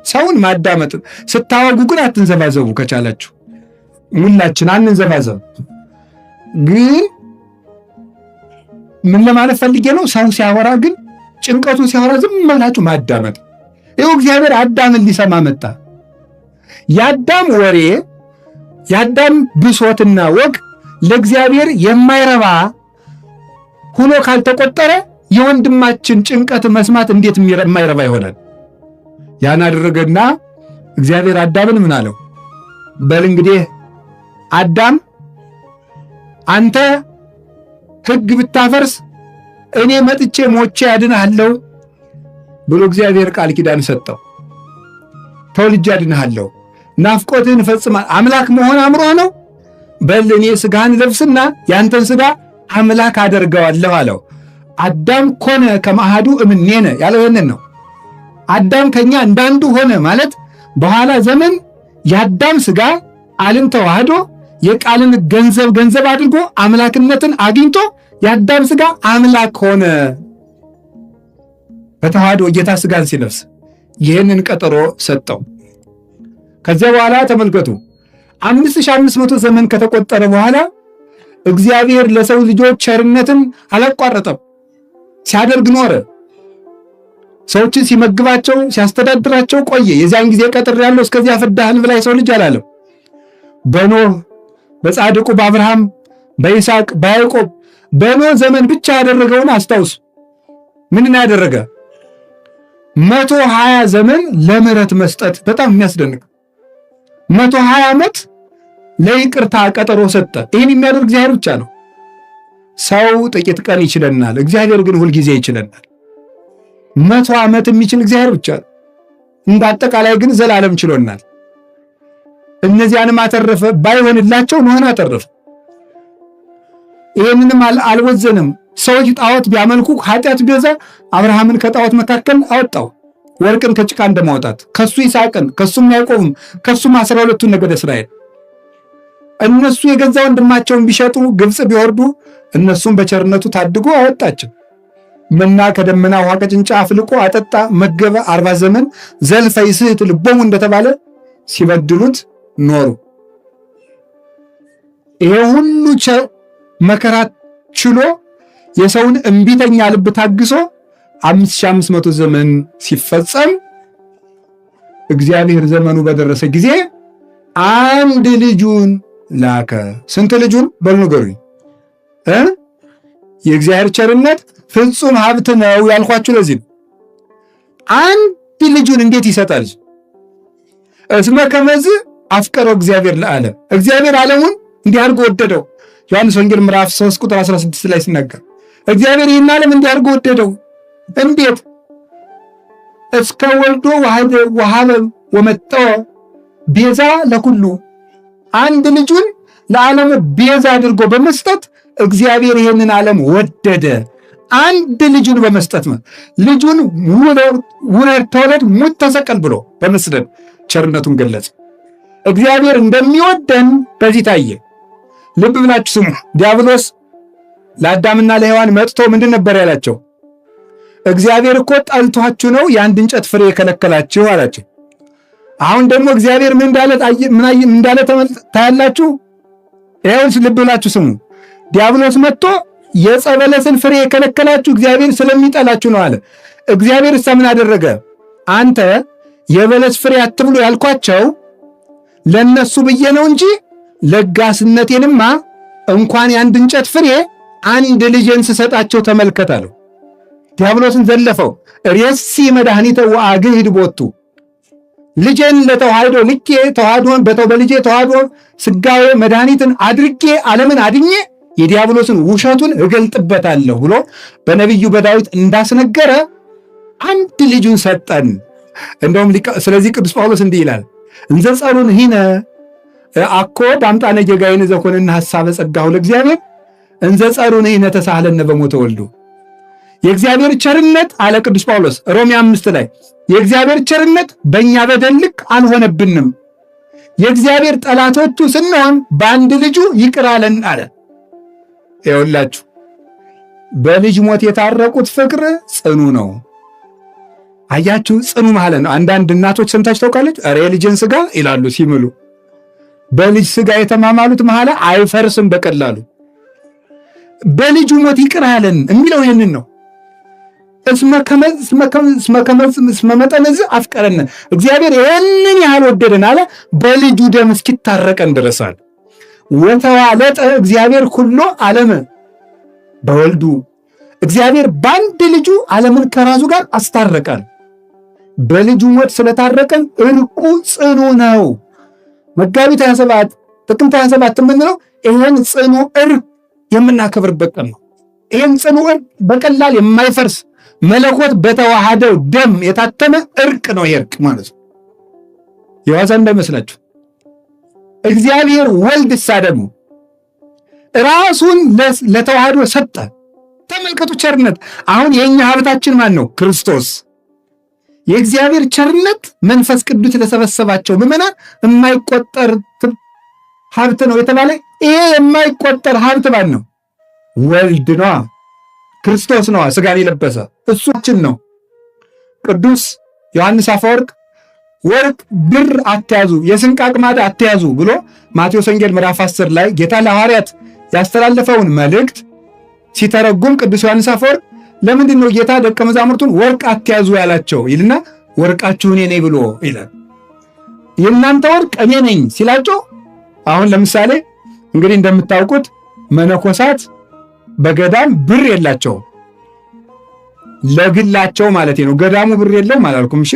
ሰውን ማዳመጥ ስታወጉ ግን አትንዘባዘቡ። ከቻላችሁ ሁላችን አንንዘባዘብ። ግን ምን ለማለት ፈልጌ ነው? ሰው ሲያወራ ግን ጭንቀቱን ሲያወራ ዝም ብላችሁ ማዳመጥ። ይኸው እግዚአብሔር አዳምን ሊሰማ መጣ። የአዳም ወሬ የአዳም ብሶትና ወግ ለእግዚአብሔር የማይረባ ሆኖ ካልተቆጠረ የወንድማችን ጭንቀት መስማት እንዴት የማይረባ ይሆናል? ያን አደረገና እግዚአብሔር አዳምን ምን አለው? በል እንግዲህ አዳም አንተ ሕግ ብታፈርስ እኔ መጥቼ ሞቼ አድንሃለሁ ብሎ እግዚአብሔር ቃል ኪዳን ሰጠው። ተወልጄ አድንሃለሁ፣ ናፍቆትህን ፈጽማ አምላክ መሆን አምሮህ ነው። በል እኔ ስጋህን ለብስና ያንተን ስጋ አምላክ አደርገዋለሁ አለው። አዳም ኮነ ከማሃዱ እምኔነ ያለው ይህንን ነው። አዳም ከኛ እንዳንዱ ሆነ ማለት በኋላ ዘመን የአዳም ስጋ ቃልን ተዋህዶ የቃልን ገንዘብ ገንዘብ አድርጎ አምላክነትን አግኝቶ የአዳም ስጋ አምላክ ሆነ። በተዋህዶ ጌታ ስጋን ሲለብስ ይህንን ቀጠሮ ሰጠው። ከዚያ በኋላ ተመልከቱ 5500 ዘመን ከተቆጠረ በኋላ እግዚአብሔር ለሰው ልጆች ቸርነትን አላቋረጠም፣ ሲያደርግ ኖረ። ሰዎችን ሲመግባቸው ሲያስተዳድራቸው ቆየ። የዚያን ጊዜ ቀጥር ያለው እስከዚያ ፍዳህን ብላ የሰው ልጅ አላለም። በኖህ በጻድቁ በአብርሃም በይስሐቅ በያዕቆብ በኖህ ዘመን ብቻ ያደረገውን አስታውሱ። ምንን ያደረገ? 120 ዘመን ለምሕረት መስጠት በጣም የሚያስደንቅ 120 ዓመት ለይቅርታ ቀጠሮ ሰጠ። ይህን የሚያደርግ እግዚአብሔር ብቻ ነው። ሰው ጥቂት ቀን ይችለናል፣ እግዚአብሔር ግን ሁልጊዜ ይችለናል። 100 ዓመት የሚችል እግዚአብሔር ብቻ ነው። እንደ አጠቃላይ ግን ዘላለም ችሎናል። እነዚያንም አተረፈ፣ ባይሆንላቸው ኖህን አተረፈ። ይህንንም አልወዘንም። ሰዎች ጣዖት ቢያመልኩ ኃጢአት ቢበዛ አብርሃምን ከጣዖት መካከል አወጣው። ወርቅን ከጭቃ እንደማውጣት ከሱ ይስሐቅን ከሱም ያዕቆብም ከሱም 12ቱን ነገደ እስራኤል። እነሱ የገዛ ወንድማቸውን ቢሸጡ ግብፅ ቢወርዱ እነሱም በቸርነቱ ታድጎ አወጣቸው። መና ከደመና ውሃ ከጭንጫ አፍልቆ አጠጣ፣ መገበ። 40 ዘመን ዘልፈ ይስሕት ልቦሙ እንደተባለ ሲበድሉት ኖሩ። ይሄ ሁሉ መከራ ችሎ የሰውን እምቢተኛ ልብ ታግሶ 5500 ዘመን ሲፈጸም እግዚአብሔር ዘመኑ በደረሰ ጊዜ አንድ ልጁን ላከ። ስንት ልጁን? በሉ ንገሩኝ እ የእግዚአብሔር ቸርነት ፍጹም ሀብት ነው ያልኳችሁ ለዚህ ነው። አንድ ልጁን እንዴት ይሰጣል? እስመ ከመዝ አፍቀረው እግዚአብሔር ለዓለም። እግዚአብሔር ዓለሙን እንዲህ አድርጎ ወደደው። ዮሐንስ ወንጌል ምዕራፍ 3 ቁጥር 16 ላይ ሲናገር እግዚአብሔር ይህን ዓለም እንዲህ አድርጎ ወደደው። እንዴት? እስከ ወልዶ ወሀበ ወመጠወ ቤዛ ለኩሉ፣ አንድ ልጁን ለዓለሙ ቤዛ አድርጎ በመስጠት እግዚአብሔር ይህንን ዓለም ወደደ። አንድ ልጁን በመስጠት ልጁን ውረድ፣ ተወለድ፣ ሙት፣ ተሰቀል ብሎ በመስደድ ቸርነቱን ገለጸ። እግዚአብሔር እንደሚወደን በዚህ ታየ። ልብ ብላችሁ ስሙ። ዲያብሎስ ለአዳምና ለሔዋን መጥቶ ምንድን ነበር ያላቸው? እግዚአብሔር እኮ ጠልቷችሁ ነው የአንድ እንጨት ፍሬ የከለከላችሁ አላቸው። አሁን ደግሞ እግዚአብሔር ምን እንዳለ ታያላችሁ። ይኸውስ ልብ ብላችሁ ስሙ። ዲያብሎስ መጥቶ የዕፀ በለስን ፍሬ የከለከላችሁ እግዚአብሔር ስለሚጠላችሁ ነው አለ። እግዚአብሔር እሳ ምን አደረገ? አንተ የበለስ ፍሬ አትብሉ ያልኳቸው ለነሱ ብዬ ነው እንጂ ለጋስነቴንማ እንኳን የአንድ እንጨት ፍሬ አንድ ልጄን ስሰጣቸው ተመልከት አለው። ዲያብሎስን ዘለፈው። ርእሲ መድኃኒተ ወአግህድ ቦቱ፣ ልጄን ለተዋህዶ ልኬ ተዋህዶን በልጄ ተዋህዶ ስጋዌ መድኃኒትን አድርጌ ዓለምን አድኜ የዲያብሎስን ውሸቱን እገልጥበታለሁ ብሎ በነቢዩ በዳዊት እንዳስነገረ አንድ ልጁን ሰጠን። እንደውም ስለዚህ ቅዱስ ጳውሎስ እንዲህ ይላል፣ እንዘ ጸሩን ሂነ አኮ በአምጣነ ጌጋይን ዘኮንና ሐሳበ ጸጋሁ ለእግዚአብሔር እንዘ ጸሩን ሂነ ተሳህለነ በሞተ ወልዱ። የእግዚአብሔር ቸርነት አለ ቅዱስ ጳውሎስ ሮሜ 5 ላይ፣ የእግዚአብሔር ቸርነት በእኛ በደል ልክ አልሆነብንም። የእግዚአብሔር ጠላቶቹ ስንሆን በአንድ ልጁ ይቅር አለን አለ። ይኸውላችሁ በልጅ ሞት የታረቁት ፍቅር ጽኑ ነው። አያችሁ፣ ጽኑ ማለት ነው። አንዳንድ እናቶች ሰምታችሁ ታውቃለች። ኧረ የልጅን ስጋ ይላሉ ሲምሉ። በልጅ ስጋ የተማማሉት መሐላ አይፈርስም በቀላሉ። በልጁ ሞት ይቅር አለን የሚለው ይህንን ነው። እስመ መጠነዝ አፍቀረነ፣ እግዚአብሔር ይህንን ያህል ወደደን አለ፣ በልጁ ደም እስኪታረቀን ድረሳል። ወተዋለጠ እግዚአብሔር ኩሎ ዓለመ በወልዱ፣ እግዚአብሔር በአንድ ልጁ ዓለምን ከራሱ ጋር አስታረቀን። በልጁ ሞት ስለታረቀን እርቁ ጽኑ ነው። መጋቢት 27፣ ጥቅምት 27 የምንለው ይህን ጽኑ እርቅ የምናከብርበት ቀን ነው። ይህን ጽኑ እርቅ በቀላል የማይፈርስ መለኮት በተዋሃደው ደም የታተመ እርቅ ነው። ይሄ እርቅ ማለት ነው። የዋዛ እንዳይመስላችሁ። እግዚአብሔር ወልድ እሳ ደግሞ ራሱን ለተዋህዶ ሰጠ። ተመልከቱ ቸርነት። አሁን የእኛ ሀብታችን ማን ነው? ክርስቶስ። የእግዚአብሔር ቸርነት መንፈስ ቅዱስ ለሰበሰባቸው ምዕመናን የማይቆጠር ሀብት ነው የተባለ ይሄ የማይቆጠር ሀብት ማን ነው? ወልድ ነዋ፣ ክርስቶስ ነዋ፣ ስጋን የለበሰ እሱችን ነው። ቅዱስ ዮሐንስ አፈወርቅ ወርቅ ብር አትያዙ፣ የስንቅ አቅማዳ አትያዙ ብሎ ማቴዎስ ወንጌል ምዕራፍ 10 ላይ ጌታ ለሐዋርያት ያስተላለፈውን መልእክት ሲተረጉም ቅዱስ ዮሐንስ አፈወርቅ ለምንድን ነው ጌታ ደቀ መዛሙርቱን ወርቅ አትያዙ ያላቸው ይልና ወርቃችሁ እኔ ነኝ ብሎ ይላል። የእናንተ ወርቅ እኔ ነኝ ሲላቸው፣ አሁን ለምሳሌ እንግዲህ እንደምታውቁት መነኮሳት በገዳም ብር የላቸውም፣ ለግላቸው ማለት ነው። ገዳሙ ብር የለውም አላልኩም። እሺ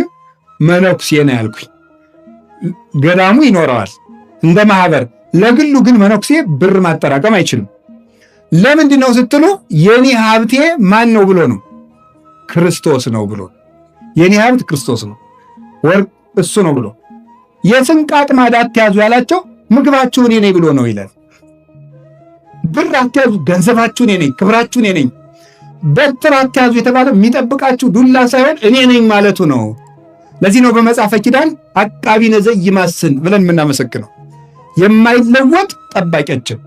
መነኩሴ ነው ያልኩኝ። ገዳሙ ይኖረዋል እንደ ማህበር፣ ለግሉ ግን መነኩሴ ብር ማጠራቀም አይችልም። ለምንድን ነው ስትሉ የኔ ሀብቴ ማን ነው ብሎ ነው፣ ክርስቶስ ነው ብሎ፣ የኔ ሀብት ክርስቶስ ነው፣ ወርቅ እሱ ነው ብሎ፣ የስንቅ አቅማዳ አትያዙ ያላቸው ምግባችሁ እኔ ነኝ ብሎ ነው ይላል። ብር አትያዙ፣ ገንዘባችሁ እኔ ነኝ፣ ክብራችሁ እኔ ነኝ። በትር አትያዙ የተባለ የሚጠብቃችሁ ዱላ ሳይሆን እኔ ነኝ ማለቱ ነው። ለዚህ ነው በመጽሐፈ ኪዳን አቃቢ ዘኢይማስን ብለን የምናመሰግነው። የማይለወጥ ጠባቂያችን።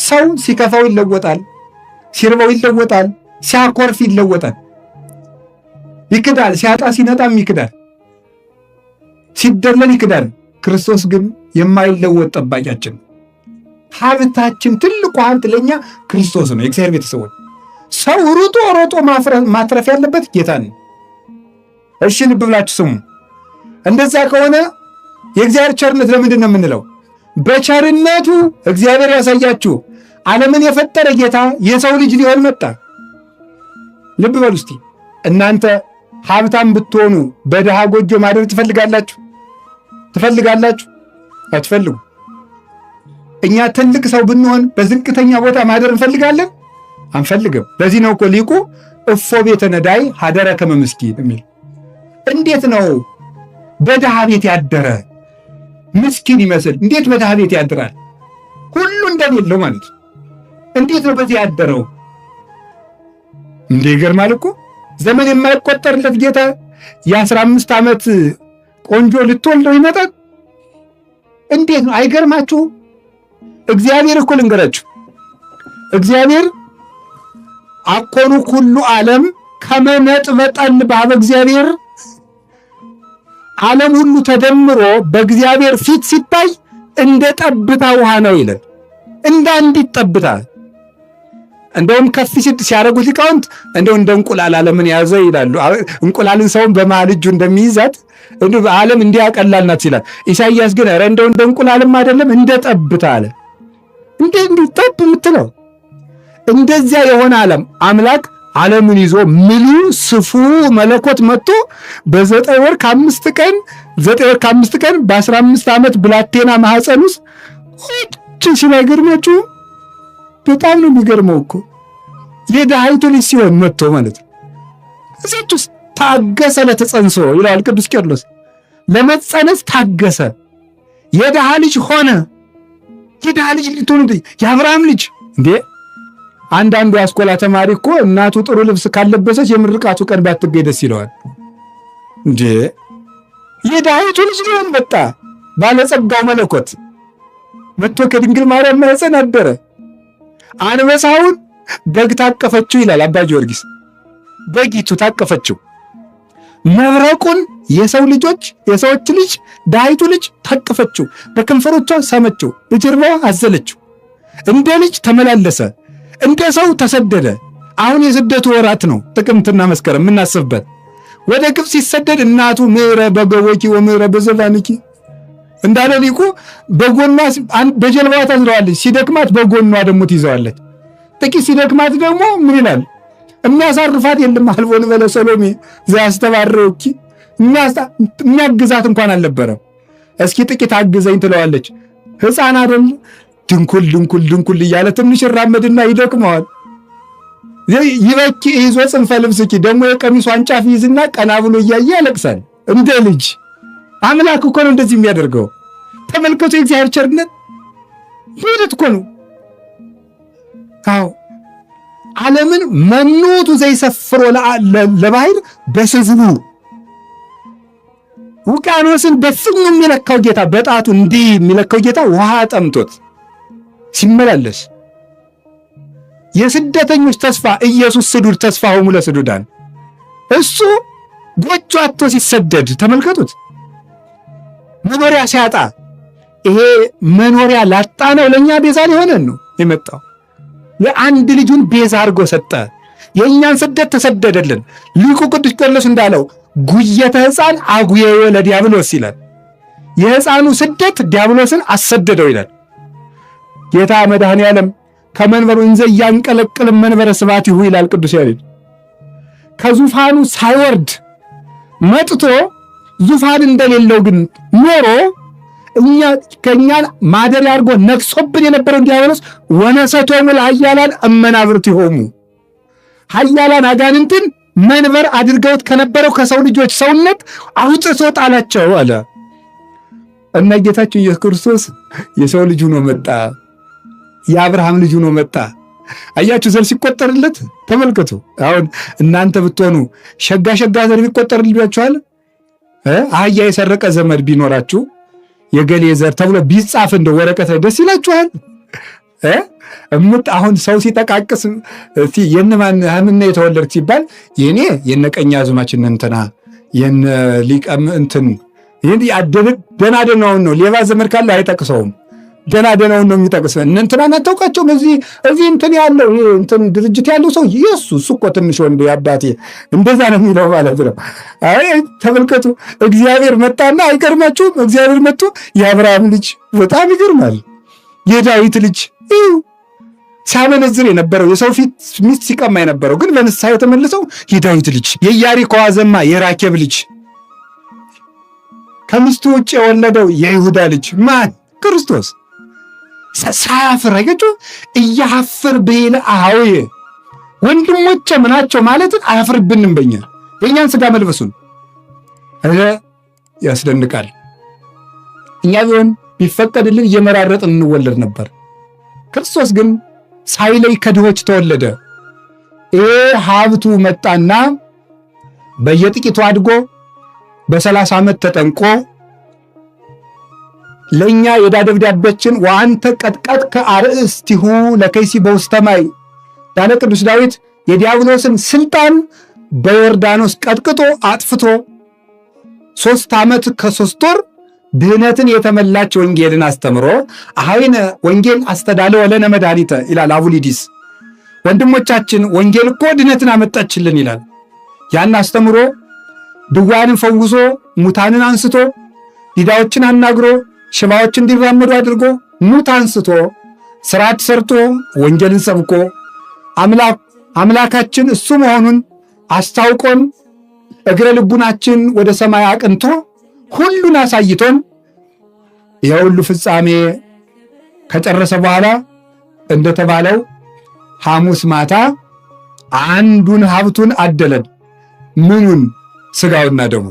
ሰው ሲከፋው ይለወጣል፣ ሲርበው ይለወጣል፣ ሲያኮርፍ ይለወጣል፣ ይክዳል። ሲያጣ ሲነጣም ይክዳል፣ ሲደለል ይክዳል። ክርስቶስ ግን የማይለወጥ ጠባቂያችን፣ ሀብታችን፣ ትልቁ ሀብት ለእኛ ክርስቶስ ነው። የእግዚአብሔር ቤተሰቦች፣ ሰው ሩጦ ሮጦ ማትረፍ ያለበት ጌታን ነው። እሺ ልብ ብላችሁ ስሙ። እንደዛ ከሆነ የእግዚአብሔር ቸርነት ለምንድን ነው የምንለው? በቸርነቱ እግዚአብሔር ያሳያችሁ። ዓለምን የፈጠረ ጌታ የሰው ልጅ ሊሆን መጣ። ልብ በሉ እስቲ፣ እናንተ ሀብታም ብትሆኑ በድሃ ጎጆ ማደር ትፈልጋላችሁ? ትፈልጋላችሁ? አትፈልጉ። እኛ ትልቅ ሰው ብንሆን በዝቅተኛ ቦታ ማደር እንፈልጋለን? አንፈልግም። ለዚህ ነው እኮ ሊቁ እፎ ቤተ ነዳይ ሀደረ ከመ ምስኪን የሚል። እንዴት ነው በድሃ ቤት ያደረ ምስኪን ይመስል? እንዴት በድሃ ቤት ያድራል? ሁሉ እንደሌለው ማለት ነው። እንዴት ነው በዚህ ያደረው? እንዴ ይገርማል እኮ። ዘመን የማይቆጠርለት ጌታ የ15 ዓመት ቆንጆ ልትወልደው ይመጣል። እንዴት ነው አይገርማችሁ? እግዚአብሔር እኮ ልንገራችሁ፣ እግዚአብሔር አኮኑ ኩሉ ዓለም ከመነጥበ ጠል በኀበ እግዚአብሔር፣ ዓለም ሁሉ ተደምሮ በእግዚአብሔር ፊት ሲታይ እንደ ጠብታ ውሃ ነው ይላል። እንደ አንዲት ጠብታ። እንደውም ከፍ ሲያደርጉት ሊቃውንት እንደው እንደ እንቁላል ዓለምን ያዘ ይላሉ። እንቁላልን ሰውን በመሃል እጁ እንደሚይዛት ዓለም እንዲህ ያቀላል ናት ይላል። ኢሳይያስ ግን ኧረ እንደው እንደ እንቁላልም አይደለም፣ እንደ ጠብታ አለ። እንደ እንዲህ ጠብ የምትለው እንደዚያ የሆነ ዓለም አምላክ ዓለምን ይዞ ምሉ ስፉ መለኮት መጥቶ በ9 ወር ከ5 ቀን፣ 9 ወር ከ5 ቀን፣ በ15 ዓመት ብላቴና ማህፀን ውስጥ ቁጭ ሲል አይገርማችሁም? በጣም ነው የሚገርመው እኮ። የድሃይቱ ልጅ ሲሆን መጥቶ ማለት ነው። እዚች ውስጥ ታገሰ ለተጸንሶ ይለዋል ቅዱስ ቄርሎስ። ለመጸነስ ታገሰ። የድሃ ልጅ ሆነ። የድሃ ልጅ ልትሆን፣ የአብርሃም ልጅ እንዴ! አንዳንዱ የአስኮላ ተማሪ እኮ እናቱ ጥሩ ልብስ ካለበሰች የምርቃቱ ቀን ባትገኝ ደስ ይለዋል። እንዴ፣ የድሃይቱ ልጅ ሊሆን መጣ። ባለጸጋው መለኮት መጥቶ ከድንግል ማርያም ማኅፀን አደረ። አንበሳውን በግ ታቀፈችው ይላል አባ ጊዮርጊስ። በጊቱ ታቀፈችው። መብረቁን የሰው ልጆች፣ የሰዎች ልጅ፣ ድሃይቱ ልጅ ታቀፈችው። በከንፈሮቿ ሳመችው፣ በጀርባዋ አዘለችው። እንደ ልጅ ተመላለሰ፣ እንደ ሰው ተሰደደ። አሁን የስደቱ ወራት ነው፣ ጥቅምትና መስከረም የምናስብበት። ወደ ግብፅ ሲሰደድ እናቱ ምዕረ በገቦኪ ወምዕረ በዘባንኪ እንዳለ ሊቁ በጎኗ በጀልባዋ ታዝለዋለች። ሲደክማት በጎኗ ደግሞ ትይዘዋለች። ጥቂት ሲደክማት ደግሞ ምን ይላል? የሚያሳርፋት የለም። አልቦ ንበለ ሰሎሜ ዘያስተባርኪ፣ የሚያግዛት እንኳን አልነበረም። እስኪ ጥቂት አግዘኝ ትለዋለች። ሕፃን አይደል? ድንኩል ድንኩል ድንኩል እያለ ትንሽ ይራመድና ይደክመዋል። ይበኪ ይዞ ጽንፈ ልብስኪ፣ ደግሞ የቀሚሷን ጫፍ ይዝና ቀና ብሎ እያየ ያለቅሳል እንደ ልጅ። አምላክ እኮ ነው እንደዚህ የሚያደርገው። ተመልከቱ፣ የእግዚአብሔር ቸርነት ምሕረት እኮ ነው። አዎ፣ ዓለምን መኑ ውእቱ ዘይሰፍሮ ለባሕር በስፍሩ፣ ውቅያኖስን በፍኙ የሚለካው ጌታ፣ በጣቱ እንዲህ የሚለካው ጌታ ውሃ ጠምቶት ሲመላለስ፣ የስደተኞች ተስፋ ኢየሱስ ስዱድ ተስፋሆሙ ለስዱዳን፣ እሱ ጎጆ አጥቶ ሲሰደድ ተመልከቱት። መኖሪያ ሲያጣ፣ ይሄ መኖሪያ ላጣ ነው ለእኛ ቤዛ ሊሆነን ነው የመጣው። የአንድ ልጁን ቤዛ አድርጎ ሰጠ። የእኛን ስደት ተሰደደልን። ሊቁ ቅዱስ ቄርሎስ እንዳለው ጉየተ ሕፃን አጉየዮ ለዲያብሎስ ይላል። የሕፃኑ ስደት ዲያብሎስን አሰደደው ይላል። ጌታ መድኃኔ ዓለም ከመንበሩ እንዘ እያንቀለቅልም መንበረ ስብሐቲሁ ይላል ቅዱስ ያሬድ። ከዙፋኑ ሳይወርድ መጥቶ ዙፋን እንደሌለው ግን ኖሮ እኛ ከእኛን ማደሪያ አድርጎ ነግሶብን የነበረውን ዲያብሎስ ወነሰቶሙ ለኃያላን እመናብርቲሆሙ፣ ኃያላን አጋንንትን መንበር አድርገውት ከነበረው ከሰው ልጆች ሰውነት አውጥቶ ጣላቸው አለ። እና ጌታችን ኢየሱስ ክርስቶስ የሰው ልጅ ሆኖ መጣ። የአብርሃም ልጅ ሆኖ መጣ። አያችሁ፣ ዘር ሲቆጠርለት ተመልከቱ። አሁን እናንተ ብትሆኑ ሸጋ ሸጋ ዘር ቢቆጠርላችኋል። አህያ የሰረቀ ዘመድ ቢኖራችሁ የገሌ ዘር ተብሎ ቢጻፍ እንደው ወረቀት ላይ ደስ ይላችኋል? እምጥ አሁን ሰው ሲጠቃቅስ የነማን ህምነ የተወለድክ ሲባል የኔ የነ ቀኛዝማች እንትና የነ ሊቀም እንትን፣ ይህን ደህና ደህናውን ነው። ሌባ ዘመድ ካለ አይጠቅሰውም። ደህና ደህናውን ነው የሚጠቅስ። እነ እንትናን አታውቃቸውም። እዚህ እንትን ያለው እንትን ድርጅት ያለው ሰው የሱ እሱ እኮ ትንሽ ወንድ አባቴ እንደዛ ነው የሚለው ማለት ነው። አይ ተመልከቱ፣ እግዚአብሔር መጣና አይገርማችሁም? እግዚአብሔር መጥቶ የአብርሃም ልጅ፣ በጣም ይገርማል። የዳዊት ልጅ፣ ሲያመነዝር የነበረው፣ የሰው ፊት ሚስት ሲቀማ የነበረው፣ ግን በንስሐ የተመለሰው የዳዊት ልጅ፣ የኢያሪኮ ዘማ የራኬብ ልጅ፣ ከሚስቱ ውጭ የወለደው የይሁዳ ልጅ ማን? ክርስቶስ። ሳያፍር አያችሁ፣ ኢየኀፍር ብሂለ አኀውየ ወንድሞቼ ምናቸው ማለትን አያፍርብንም። በኛ የእኛን ስጋ መልበሱን ያስደንቃል። እኛ ቢሆን ቢፈቀድልን እየመራረጥን እንወለድ ነበር። ክርስቶስ ግን ሳይለይ ከድሆች ተወለደ። ይሄ ሀብቱ መጣና በየጥቂቱ አድጎ በ30 ዓመት ተጠምቆ ለእኛ የዕዳ ደብዳቤያችን ወአንተ ቀጥቀጥከ አርእስቲሁ ለከይሲ በውስተ ማይ ያለ ቅዱስ ዳዊት የዲያብሎስን ስልጣን በዮርዳኖስ ቀጥቅጦ አጥፍቶ 3 ዓመት ከ3 ወር ድህነትን የተመላች ወንጌልን አስተምሮ አኀዊነ ወንጌል አስተዳለወ ለነ መድኃኒተ ይላል አቡሊዲስ። ወንድሞቻችን ወንጌል እኮ ድህነትን አመጣችልን ይላል። ያን አስተምሮ ድውያንን ፈውሶ ሙታንን አንስቶ ዲዳዎችን አናግሮ ሽባዎችን እንዲራመዱ አድርጎ ሙት አንስቶ ስርዓት ሰርቶ ወንጌልን ሰብኮ አምላካችን እሱ መሆኑን አስታውቆን እግረ ልቡናችን ወደ ሰማይ አቅንቶ ሁሉን አሳይቶን የሁሉ ፍጻሜ ከጨረሰ በኋላ እንደተባለው ሐሙስ ማታ አንዱን ሀብቱን አደለን። ምኑን? ስጋውና ደሙ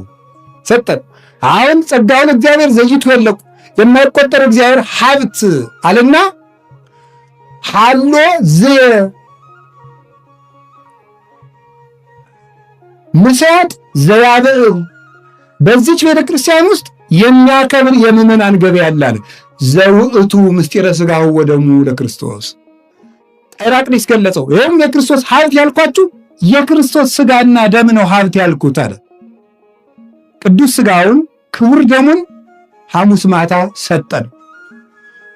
ሰጠን። አሁን ጸጋውን እግዚአብሔር ዘይቱ የለቁ የማይቆጠር እግዚአብሔር ሀብት አለና ሀሎ ዝየ ምሳጥ ዘያብዕ በዚች ቤተ ክርስቲያን ውስጥ የሚያከብር የምዕመናን ገበያ አለ። ዘውእቱ ምስጢረ ሥጋሁ ወደሙ ለክርስቶስ ጤራቅሊስ ገለጸው። ይህም የክርስቶስ ሀብት ያልኳችሁ የክርስቶስ ሥጋና ደም ነው ሀብት ያልኩት አለ። ቅዱስ ሥጋውን ክቡር ደሙን ሐሙስ ማታ ሰጠን።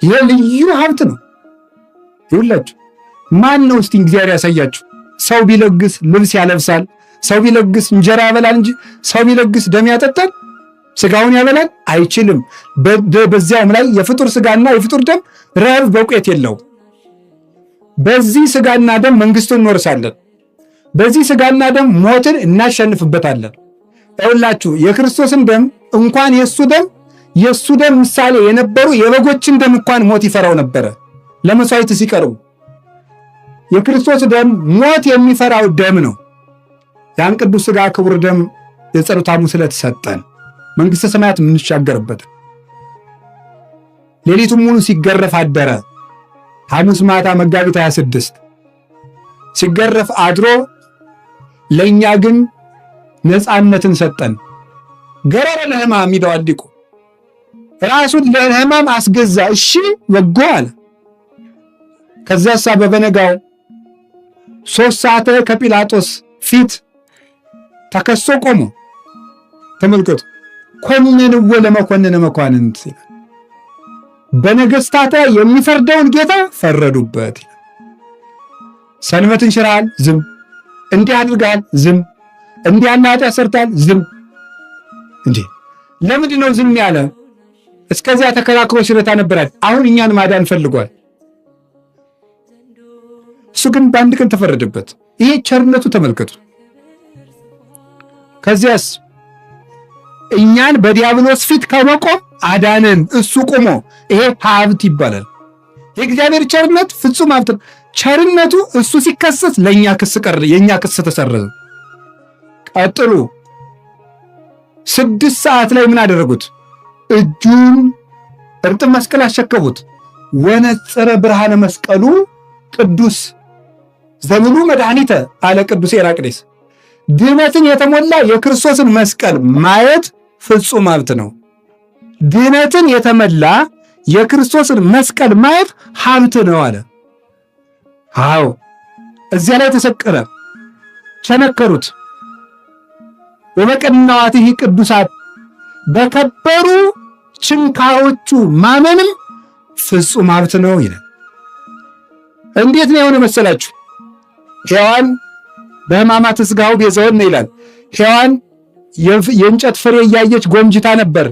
ይህ ልዩ ሀብት ነው። ይሁላችሁ ማን ነው እስቲ እግዚአብሔር ያሳያችሁ። ሰው ቢለግስ ልብስ ያለብሳል። ሰው ቢለግስ እንጀራ ያበላል እንጂ ሰው ቢለግስ ደም ያጠጣል፣ ስጋውን ያበላል አይችልም። በዚያውም ላይ የፍጡር ስጋና የፍጡር ደም ረብ በውቄት የለውም። በዚህ ስጋና ደም መንግስቱን እንወርሳለን። በዚህ ስጋና ደም ሞትን እናሸንፍበታለን። ይኸውላችሁ የክርስቶስን ደም እንኳን የእሱ ደም የእሱ ደም ምሳሌ የነበሩ የበጎችን ደም እንኳን ሞት ይፈራው ነበረ ለመስዋዕት ሲቀርቡ። የክርስቶስ ደም ሞት የሚፈራው ደም ነው። ያን ቅዱስ ሥጋ ክቡር ደም የጸሎተ ሐሙስ ዕለት ሰጠን። መንግሥተ ሰማያት የምንሻገርበት። ሌሊቱን ሙሉ ሲገረፍ አደረ። ሐሙስ ማታ መጋቢት 26 ሲገረፍ አድሮ ለእኛ ግን ነፃነትን ሰጠን። ገረረ ለሕማም ይለዋል ሊቁ። ራሱን ለሕማም አስገዛ። እሺ ወጎ አለ። ከዚያሳ በበነጋው 3 ሰዓት ከጲላጦስ ፊት ተከሶ ቆሞ ተመልከቱ። ኮነንዎ ለመኮንነ መኳንንት በነገስታት ላይ የሚፈርደውን ጌታ ፈረዱበት። ሰንበትን ሽረሃል፣ ዝም። እንዲህ አድርገሃል፣ ዝም። እንዲህ ያለ ኃጢአት ሰርተሃል፣ ዝም። እንዴ ለምንድን ነው ዝም ያለ? እስከዚያ ተከራክሮ ሲረታ ነበራል። አሁን እኛን ማዳን ፈልጓል። እሱ ግን በአንድ ቀን ተፈረደበት። ይሄ ቸርነቱ ተመልከቱ። ከዚያስ እኛን በዲያብሎስ ፊት ከመቆም አዳነን። እሱ ቆሞ፣ ይሄ ሀብት ይባላል። የእግዚአብሔር ቸርነት ፍጹም ሀብት። ቸርነቱ እሱ ሲከሰስ ለእኛ ክስ ቀረ፣ የእኛ ክስ ተሰረዘ። ቀጥሉ። 6 ሰዓት ላይ ምን አደረጉት? እጁን እርጥብ መስቀል አሸከቡት። ወነጸረ ብርሃነ መስቀሉ ቅዱስ ዘምሉ መድኃኒተ አለ ቅዱስ ኤራቅሊስ። ድህነትን የተሞላ የክርስቶስን መስቀል ማየት ፍጹም ሀብት ነው። ድህነትን የተመላ የክርስቶስን መስቀል ማየት ሀብት ነው አለ። አዎ እዚያ ላይ ተሰቀለ፣ ቸነከሩት። ወበቀናዋቲህ ቅዱሳት በከበሩ ችንካሮቹ ማመንም ፍጹም ሀብት ነው ይላል። እንዴት ነው የሆነ መሰላችሁ? ሔዋን በሕማማተ ሥጋሁ ቤዛወነ ይላል። ሔዋን የእንጨት ፍሬ እያየች ጎምጅታ ነበር።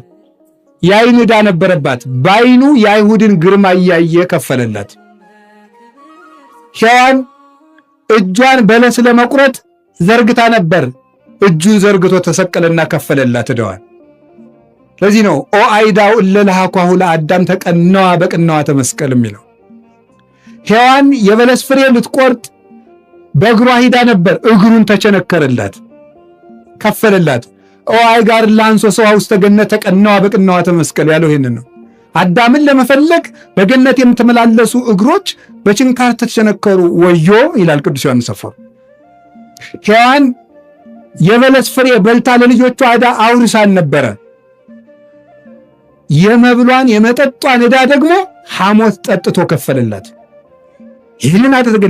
የዓይን ዕዳ ነበረባት። በዓይኑ የአይሁድን ግርማ እያየ ከፈለላት። ሔዋን እጇን በለስ ለመቁረጥ ዘርግታ ነበር። እጁን ዘርግቶ ተሰቀለና ከፈለላት ዕዳዋን። ለዚህ ነው ኦ አይዳው እለ ለሐኳሁ ለአዳም ተቀነዋ በቅናዋተ መስቀል የሚለው። ሔዋን የበለስ ፍሬ ልትቆርጥ በእግሯ ሂዳ ነበር። እግሩን ተቸነከረላት፣ ከፈለላት። ኦ አይጋር ላንሶ ሰዋ ውስተ ገነት ተቀነዋ በቅናዋተ መስቀል ያለው ይህንን ነው። አዳምን ለመፈለግ በገነት የምትመላለሱ እግሮች በችንካር ተቸነከሩ፣ ወዮ ይላል ቅዱስ ዮሐንስ አፈወርቅ። ሔዋን የበለስ ፍሬ በልታ ለልጆቿ ዕዳ አውርሳን ነበረ። የመብሏን የመጠጧን ዕዳ ደግሞ ሐሞት ጠጥቶ ከፈለላት። ይህንን አደረገ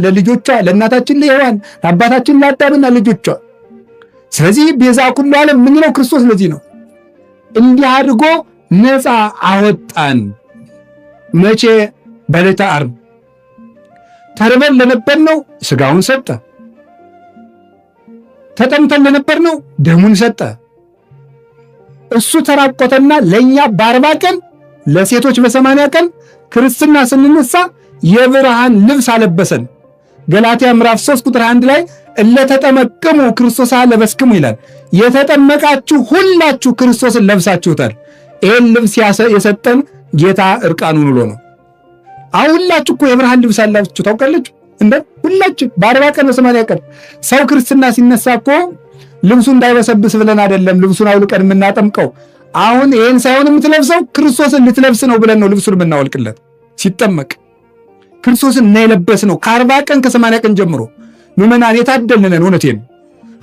ለልጆቿ፣ ለእናታችን ለሔዋን፣ ለአባታችን ለአዳምና ልጆቿ። ስለዚህ ቤዛ ኩሉ ዓለም የምንለው ክርስቶስ ለዚህ ነው። እንዲህ አድርጎ ነፃ አወጣን። መቼ? በዕለተ ዓርብ ተርበን ለነበር ነው ስጋውን ሰጠ። ተጠምተን ለነበር ነው ደሙን ሰጠ። እሱ ተራቆተና ለእኛ በ40 ቀን ለሴቶች በ80 ቀን ክርስትና ስንነሳ የብርሃን ልብስ አለበሰን። ገላትያ ምዕራፍ 3 ቁጥር 1 ላይ እለተጠመቅሙ ክርስቶስ ለበስክሙ ይላል። የተጠመቃችሁ ሁላችሁ ክርስቶስን ለብሳችሁታል። ይህን ልብስ የሰጠን ጌታ እርቃኑን ውሎ ነው። አሁን ሁላችሁ እኮ የብርሃን ልብስ አላችሁ ታውቃላችሁ። እንደ ሁላችሁ በ40 ቀን በ80 ቀን ሰው ክርስትና ሲነሳ እኮ ልብሱ እንዳይበሰብስ ብለን አይደለም ልብሱን አውልቀን የምናጠምቀው። አሁን ይህን ሳይሆን የምትለብሰው ክርስቶስን ልትለብስ ነው ብለን ነው ልብሱን የምናወልቅለት። ሲጠመቅ ክርስቶስን እና የለበስ ነው ከ40 ቀን ከ80 ቀን ጀምሮ ምዕመናን የታደልን ነን። እውነቴን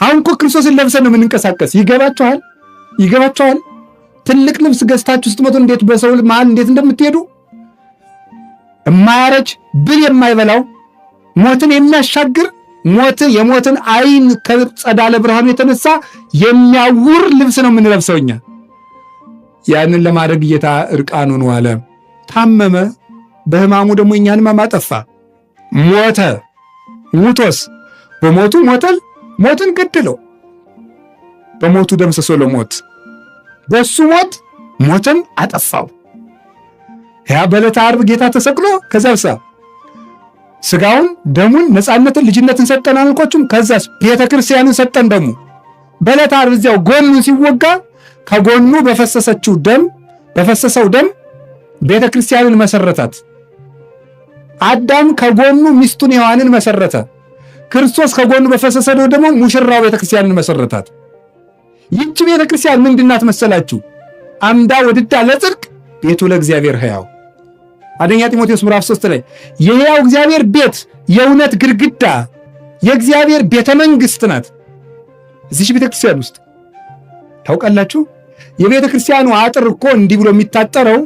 አሁን እኮ ክርስቶስን ለብሰን ነው የምንንቀሳቀስ። ይገባችኋል? ይገባችኋል? ትልቅ ልብስ ገዝታችሁ ስትመጡ እንዴት በሰው መሃል እንዴት እንደምትሄዱ የማያረጅ ብል የማይበላው ሞትን የሚያሻግር ሞት የሞትን ዓይን ከጸዳለ ብርሃኑ የተነሳ የሚያውር ልብስ ነው የምንለብሰው እኛ። ያንን ለማድረግ ጌታ እርቃኑን ዋለ፣ ታመመ። በሕማሙ ደግሞ እኛን ሕማም አጠፋ፣ ሞተ። ሙቶስ በሞቱ ሞተል ሞትን ገደለው። በሞቱ ደምሰሶ ለሞት በሱ ሞት ሞትን አጠፋው። ያ በዕለተ ዓርብ ጌታ ተሰቅሎ ከዛብሳ ስጋውን ደሙን ነፃነትን ልጅነትን ሰጠን አልኳችሁም? ከዛስ ቤተ ክርስቲያንን ሰጠን። ደሙ በዕለተ ዓርብ እዚያው ጎኑን ሲወጋ ከጎኑ በፈሰሰችው ደም በፈሰሰው ደም ቤተ ክርስቲያንን መሰረታት። አዳም ከጎኑ ሚስቱን ሔዋንን መሰረተ። ክርስቶስ ከጎኑ በፈሰሰ ደግሞ ሙሽራው ቤተ ክርስቲያንን መሰረታት። ይህች ቤተ ክርስቲያን ምንድናት መሰላችሁ? አምዳ ወድዳ ለጽድቅ ቤቱ ለእግዚአብሔር ሕያው። አንደኛ ጢሞቴዎስ ምዕራፍ 3 ላይ የሕያው እግዚአብሔር ቤት የእውነት ግድግዳ የእግዚአብሔር ቤተ መንግሥት ናት። እዚች ቤተ ክርስቲያን ውስጥ ታውቃላችሁ፣ የቤተ ክርስቲያኑ አጥር እኮ እንዲህ ብሎ የሚታጠረው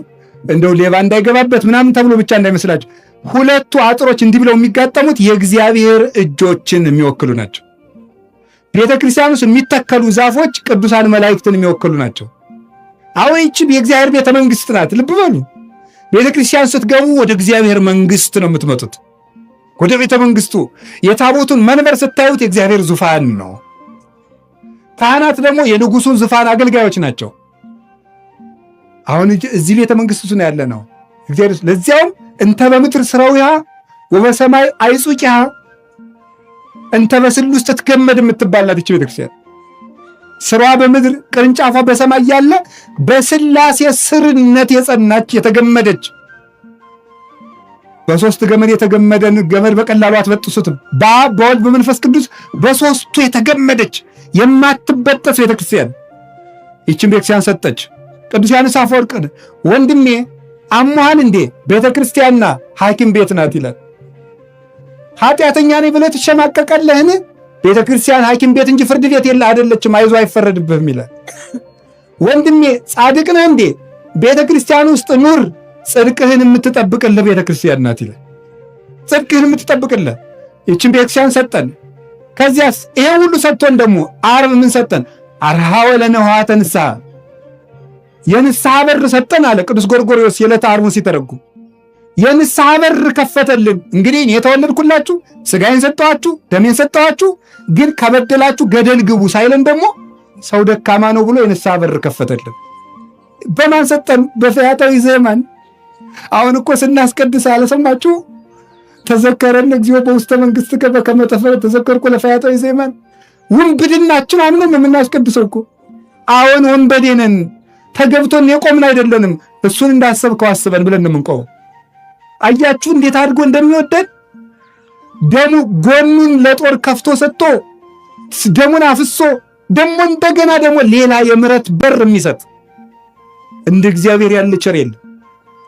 እንደው ሌባ እንዳይገባበት ምናምን ተብሎ ብቻ እንዳይመስላችሁ። ሁለቱ አጥሮች እንዲህ ብለው የሚጋጠሙት የእግዚአብሔር እጆችን የሚወክሉ ናቸው። ቤተ ክርስቲያን ውስጥ የሚተከሉ ዛፎች ቅዱሳን መላእክትን የሚወክሉ ናቸው። አሁን ይህች የእግዚአብሔር ቤተ መንግሥት ናት። ልብ በሉ። ቤተ ክርስቲያን ስትገቡ ወደ እግዚአብሔር መንግሥት ነው የምትመጡት። ወደ ቤተ መንግሥቱ የታቦቱን መንበር ስታዩት የእግዚአብሔር ዙፋን ነው። ካህናት ደግሞ የንጉሱን ዙፋን አገልጋዮች ናቸው። አሁን እዚህ ቤተ መንግሥቱ ነው ያለ ነው እግዚአብሔር። ለዚያውም እንተ በምድር ስራዊሃ ወበሰማይ አይጹቂሃ እንተ በስሉስ ትትገመድ የምትባል ናት ይህች ቤተክርስቲያን። ስሯ በምድር ቅርንጫፏ በሰማይ ያለ በስላሴ ስርነት የጸናች የተገመደች በሶስት ገመድ የተገመደን ገመድ በቀላሉ አትበጥሱትም። በአብ በወልድ በመንፈስ ቅዱስ በሶስቱ የተገመደች የማትበጠስ ቤተክርስቲያን ይችን ቤተክርስቲያን ሰጠች። ቅዱስ ዮሐንስ አፈወርቅን ወንድሜ አሞሃል እንዴ? ቤተክርስቲያንና ሐኪም ቤት ናት ይላል። ኃጢአተኛ ነኝ ብለህ ትሸማቀቀለህን? ቤተ ክርስቲያን ሐኪም ቤት እንጂ ፍርድ ቤት የለ አይደለችም፣ አይዞህ አይፈረድብህም ይላል። ወንድሜ ጻድቅ ነህ እንዴ? ቤተ ክርስቲያን ውስጥ ኑር፣ ጽድቅህን የምትጠብቅልህ ቤተ ክርስቲያን ናት ይላል። ጽድቅህን የምትጠብቅልህ ይችን ቤተ ክርስቲያን ሰጠን። ከዚያስ ይሄ ሁሉ ሰጥቶን ደግሞ ዓርብ ምን ሰጠን? አርሃወ ለነ ኆኃተ ንስሐ፣ የንስሐ በር ሰጠን አለ ቅዱስ ጎርጎርዮስ የዕለተ ዓርቡን ሲተረጉም የንስሐ በር ከፈተልን። እንግዲህ እኔ የተወለድኩላችሁ ስጋዬን ሰጠኋችሁ፣ ደሜን ሰጠኋችሁ፣ ግን ከበደላችሁ ገደል ግቡ ሳይለን ደግሞ ሰው ደካማ ነው ብሎ የንስሐ በር ከፈተልን። በማን ሰጠን? በፈያታዊ ዘየማን። አሁን እኮ ስናስቀድስ አለሰማችሁ? ተዘከረን እግዚኦ በውስተ መንግሥትከ በከመ ተዘከርኩ ለፈያታዊ ዘየማን። ውንብድናችን አምነን ነው የምናስቀድሰው እኮ። አሁን ወንበዴ ነን፣ ተገብቶን የቆምን አይደለንም። እሱን እንዳሰብከው አስበን ብለን ነው የምንቆመው። አያችሁ እንዴት አድርጎ እንደሚወደን። ደሙ ጎኑን ለጦር ከፍቶ ሰጥቶ ደሙን አፍሶ ደግሞ እንደገና ደግሞ ሌላ የምሕረት በር የሚሰጥ እንደ እግዚአብሔር ያለ ቸር የለም።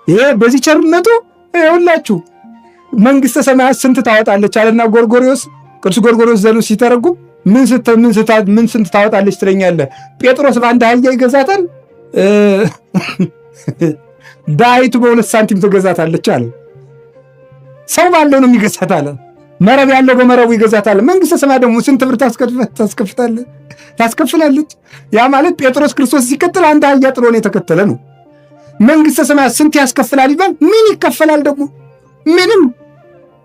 ይሄ በዚህ ቸርነቱ ይኸውላችሁ መንግሥተ ሰማያት ስንት ታወጣለች አለና ጎርጎርዮስ፣ ቅዱስ ጎርጎርዮስ ዘኑስ ሲተረጉም ምን ስንት ታወጣለች ትለኛለህ? ጴጥሮስ በአንድ አህያ ይገዛታል፣ ዳይቱ በ2 ሳንቲም ትገዛታለች አለ። ሰው ባለው ነው የሚገዛት አለ። መረብ ያለው በመረቡ ይገዛታል። መንግሥተ ሰማያት ደግሞ ስንት ብር ታስከፍላለች? ያ ማለት ጴጥሮስ ክርስቶስ ሲከተል አንድ አህያ ጥሎ ነው የተከተለ ነው። መንግሥተ ሰማያት ስንት ያስከፍላል ይባል? ምን ይከፈላል ደግሞ? ምንም።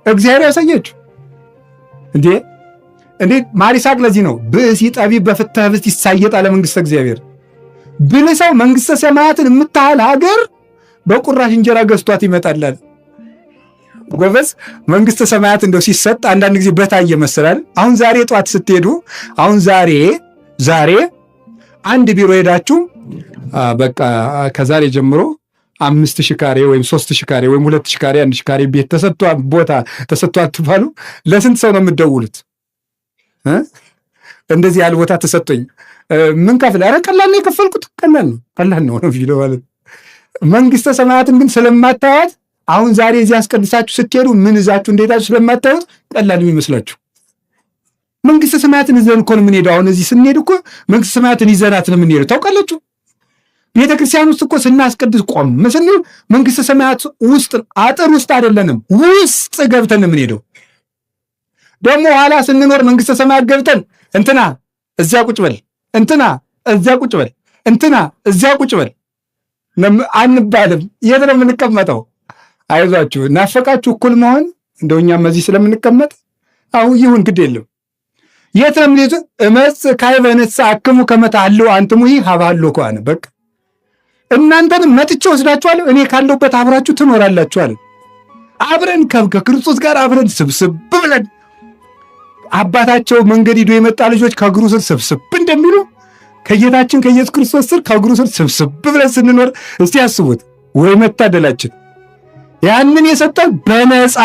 እግዚአብሔር ያሳያችሁ እንዴ እንዴ ማር ይስሐቅ ለዚህ ነው ብእሲ ጠቢብ በፍትሐ ኅብስት ይሳየጣል ለመንግሥተ እግዚአብሔር። ብልህ ሰው መንግሥተ ሰማያትን የምታህል ሀገር በቁራሽ እንጀራ ገዝቷት ይመጣላል። ጎበዝ፣ መንግሥተ ሰማያት እንደው ሲሰጥ አንዳንድ ጊዜ በታየ መሰላል። አሁን ዛሬ ጠዋት ስትሄዱ፣ አሁን ዛሬ አንድ ቢሮ ሄዳችሁ በቃ ከዛሬ ጀምሮ 5000 ካሬ ወይም 3000 ካሬ ወይም 2000 ካሬ 1000 ካሬ ቤት ተሰጥቷል፣ ቦታ ተሰጥቷል ትባሉ፣ ለስንት ሰው ነው የምትደውሉት? እንደዚህ ያለ ቦታ ተሰጥቶኝ ምን ከፍል? ኧረ ቀላል ነው የከፈልኩት፣ ቀላል ነው ቀላል ነው ነው ቢለው ማለት። መንግሥተ ሰማያትን ግን ስለማታያት አሁን ዛሬ እዚህ አስቀድሳችሁ ስትሄዱ ምን ይዛችሁ እንደሄዳችሁ ስለማታዩት ቀላል የሚመስላችሁ። መንግሥተ ሰማያትን ይዘን እኮ ነው የምንሄደው። አሁን እዚህ ስንሄድ እኮ መንግሥተ ሰማያትን ይዘናት ነው የምንሄደው። ታውቃላችሁ? ቤተ ክርስቲያን ውስጥ እኮ ስናስቀድስ ቆም ስንል መንግሥተ ሰማያት ውስጥ አጥር ውስጥ አይደለንም፣ ውስጥ ገብተን ነው የምንሄደው። ደግሞ ኋላ ስንኖር መንግሥተ ሰማያት ገብተን እንትና እዚያ ቁጭ በል፣ እንትና እዚያ ቁጭ በል፣ እንትና እዚያ ቁጭ በል አንባልም። የት ነው የምንቀመጠው? አይዟችሁ፣ ናፈቃችሁ እኩል መሆን እንደው እኛም እዚህ ስለምንቀመጥ አሁን ይሁን ግድ የለም። የት ነው የምንሄደው? እመጽእ ካዕበ እነስአክሙ ከመ ተሃልዉ አንትሙሂ ሀበ ሀሎኩ አነ። በቃ እናንተንም መጥቼ ወስዳችኋለሁ፣ እኔ ካለሁበት አብራችሁ ትኖራላችኋል። አብረን ከክርስቶስ ጋር አብረን ስብስብ ብለን አባታቸው መንገድ ሂዶ የመጣ ልጆች ከእግሩ ስር ስብስብ እንደሚሉ ከጌታችን ከኢየሱስ ክርስቶስ ስር ከእግሩ ስር ስብስብ ብለን ስንኖር እስቲ ያስቡት። ወይ መታደላችን! ያንን የሰጠን በነፃ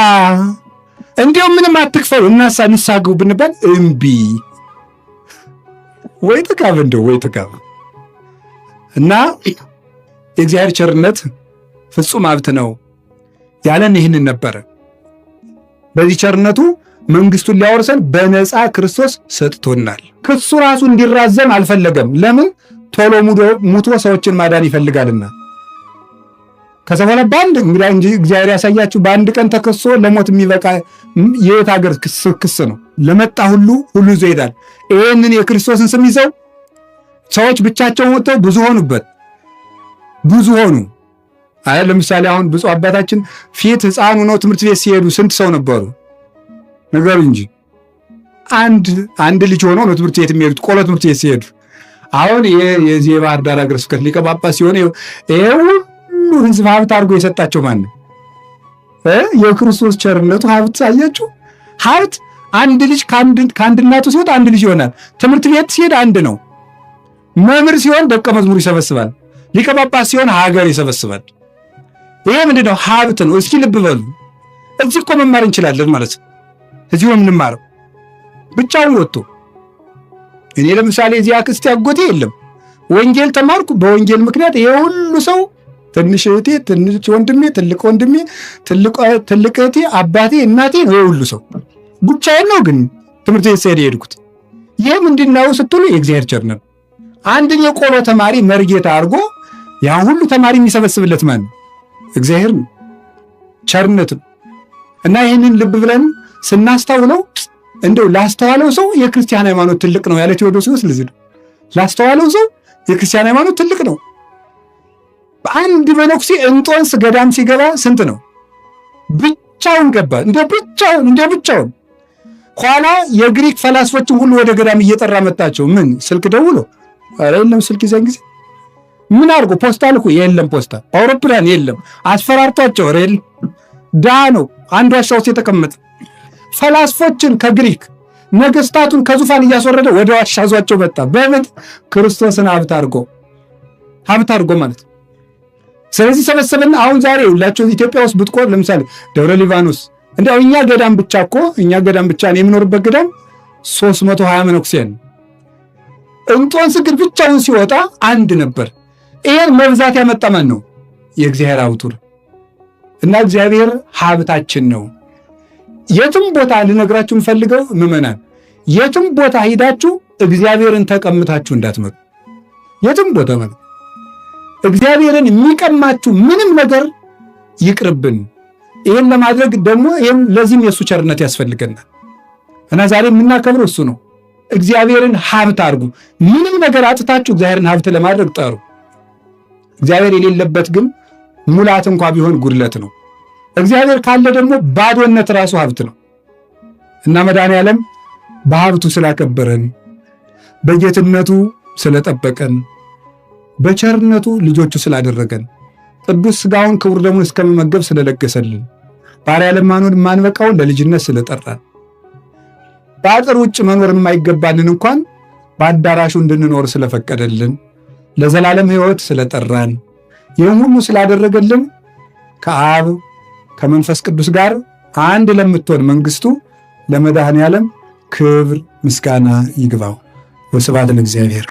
እንዲያውም ምንም አትክፈሉ እናሳ ንስሐ ግቡ ብንባል እምቢ። ወይ ጥጋብ፣ እንደው ወይ ጥጋብ። እና የእግዚአብሔር ቸርነት ፍጹም ሀብት ነው ያለን ይህንን ነበረ። በዚህ ቸርነቱ መንግስቱን ሊያወርሰን በነፃ ክርስቶስ ሰጥቶናል። ክሱ ራሱ እንዲራዘም አልፈለገም። ለምን? ቶሎ ሙቶ ሰዎችን ማዳን ይፈልጋልና። ከዛ በኋላ በአንድ እንግዲህ እንጂ እግዚአብሔር ያሳያችሁ፣ በአንድ ቀን ተከሶ ለሞት የሚበቃ የየት ሀገር ክስ ነው? ለመጣ ሁሉ ሁሉ ይዞ ይሄዳል። ይህንን የክርስቶስን ስም ይዘው ሰዎች ብቻቸውን ወጥተው ብዙ ሆኑበት፣ ብዙ ሆኑ። አይ ለምሳሌ አሁን ብፁዕ አባታችን ፊት ሕፃን ሆነው ትምህርት ቤት ሲሄዱ ስንት ሰው ነበሩ? ነገሩ እንጂ አንድ አንድ ልጅ ሆነው ነው ትምህርት ቤት የሚሄዱት፣ ቆሎ ትምህርት ቤት ሲሄዱ። አሁን የዚህ የባህር ዳር ሀገረ ስብከት ሊቀ ጳጳስ ሲሆን ይሄ ሁሉ ሕዝብ ሀብት አድርጎ የሰጣቸው ማን ነው? የክርስቶስ ቸርነቱ ሀብት አያችሁ። ሀብት አንድ ልጅ ከአንድ እናቱ ሲወጣ አንድ ልጅ ይሆናል። ትምህርት ቤት ሲሄድ አንድ ነው። መምህር ሲሆን ደቀ መዝሙር ይሰበስባል። ሊቀ ጳጳስ ሲሆን ሀገር ይሰበስባል። ይሄ ምንድን ነው? ሀብት ነው። እስኪ ልብ በሉ። እዚህ እኮ መማር እንችላለን ማለት ነው። እዚሁ ነው የምንማረው። ብቻውን ወጥቶ እኔ ለምሳሌ እዚህ አክስቴ አጎቴ የለም። ወንጌል ተማርኩ። በወንጌል ምክንያት ይሄ ሁሉ ሰው ትንሽ እህቴ፣ ትንሽ ወንድሜ፣ ትልቅ ወንድሜ፣ ትልቅ እህቴ፣ አባቴ፣ እናቴ ነው። ይሄ ሁሉ ሰው ብቻዬን ነው ግን ትምህርት ቤት ስሄድ የሄድኩት። ይህ ምንድን ነው ስትሉ የእግዚአብሔር ቸርነት። አንድን የቆሎ ተማሪ መርጌታ አድርጎ ያን ሁሉ ተማሪ የሚሰበስብለት ማን ነው? እግዚአብሔር ነው። ቸርነት ነው። እና ይህንን ልብ ብለን ስናስተውለው እንደው ላስተዋለው ሰው የክርስቲያን ሃይማኖት ትልቅ ነው ያለ ቴዎዶሲዎስ ለዚህ ነው። ላስተዋለው ሰው የክርስቲያን ሃይማኖት ትልቅ ነው። በአንድ መነኩሴ እንጦንስ ገዳም ሲገባ ስንት ነው? ብቻውን ገባ። እንደ ብቻውን እንደ ብቻውን። ኋላ የግሪክ ፈላስፎችን ሁሉ ወደ ገዳም እየጠራ መጣቸው። ምን ስልክ ደውሎ? ኧረ የለም ስልክ ይዘን ጊዜ ምን አድርጎ ፖስታ ልኩ? የለም ፖስታ፣ አውሮፕላን የለም። አስፈራርቷቸው፣ ኧረ የለም። ዳ ነው አንድ ዋሻ ውስጥ የተቀመጠ። ፈላስፎችን ከግሪክ ነገስታቱን ከዙፋን እያስወረደ ወደ ዋሻ ዟቸው መጣ። በምን? ክርስቶስን ሀብት አድርጎ። ሀብት አድርጎ ማለት። ስለዚህ ሰበሰበና አሁን ዛሬ ሁላችሁ ኢትዮጵያ ውስጥ ብትቆር ለምሳሌ ደብረ ሊባኖስ እንዲያው እኛ ገዳም ብቻ እኮ እኛ ገዳም ብቻ እኔ የምኖርበት ገዳም 320 መነኩሴን፣ እንጦንስ ግን ብቻውን ሲወጣ አንድ ነበር። ይሄን መብዛት ያመጣ ማን ነው? የእግዚአብሔር አውቱር እና እግዚአብሔር ሀብታችን ነው። የትም ቦታ ልነግራችሁ የምፈልገው ምዕመናን፣ የትም ቦታ ሂዳችሁ እግዚአብሔርን ተቀምታችሁ እንዳትመጡ። የትም ቦታ ማለት እግዚአብሔርን የሚቀማችሁ ምንም ነገር ይቅርብን። ይህን ለማድረግ ደግሞ ይህም ለዚህም የእሱ ቸርነት ያስፈልገናል እና ዛሬ የምናከብረው እሱ ነው። እግዚአብሔርን ሀብት አድርጉ። ምንም ነገር አጥታችሁ እግዚአብሔርን ሀብት ለማድረግ ጠሩ። እግዚአብሔር የሌለበት ግን ሙላት እንኳ ቢሆን ጉድለት ነው። እግዚአብሔር ካለ ደግሞ ባዶነት ራሱ ሀብት ነው እና መድኃኔዓለም በሀብቱ ስላከበረን፣ በጌትነቱ ስለጠበቀን፣ በቸርነቱ ልጆቹ ስላደረገን፣ ቅዱስ ሥጋውን ክቡር ደሙን እስከመመገብ ስለለገሰልን፣ ባሪያ ለማንሆን የማንበቃውን ለልጅነት ስለጠራን፣ በአጥር ውጭ መኖር የማይገባንን እንኳን በአዳራሹ እንድንኖር ስለፈቀደልን፣ ለዘላለም ሕይወት ስለጠራን፣ ይህም ሁሉ ስላደረገልን ከአብ ከመንፈስ ቅዱስ ጋር አንድ ለምትሆን መንግስቱ ለመድኃኔዓለም ክብር ምስጋና ይግባው። ወስብሐት ለእግዚአብሔር።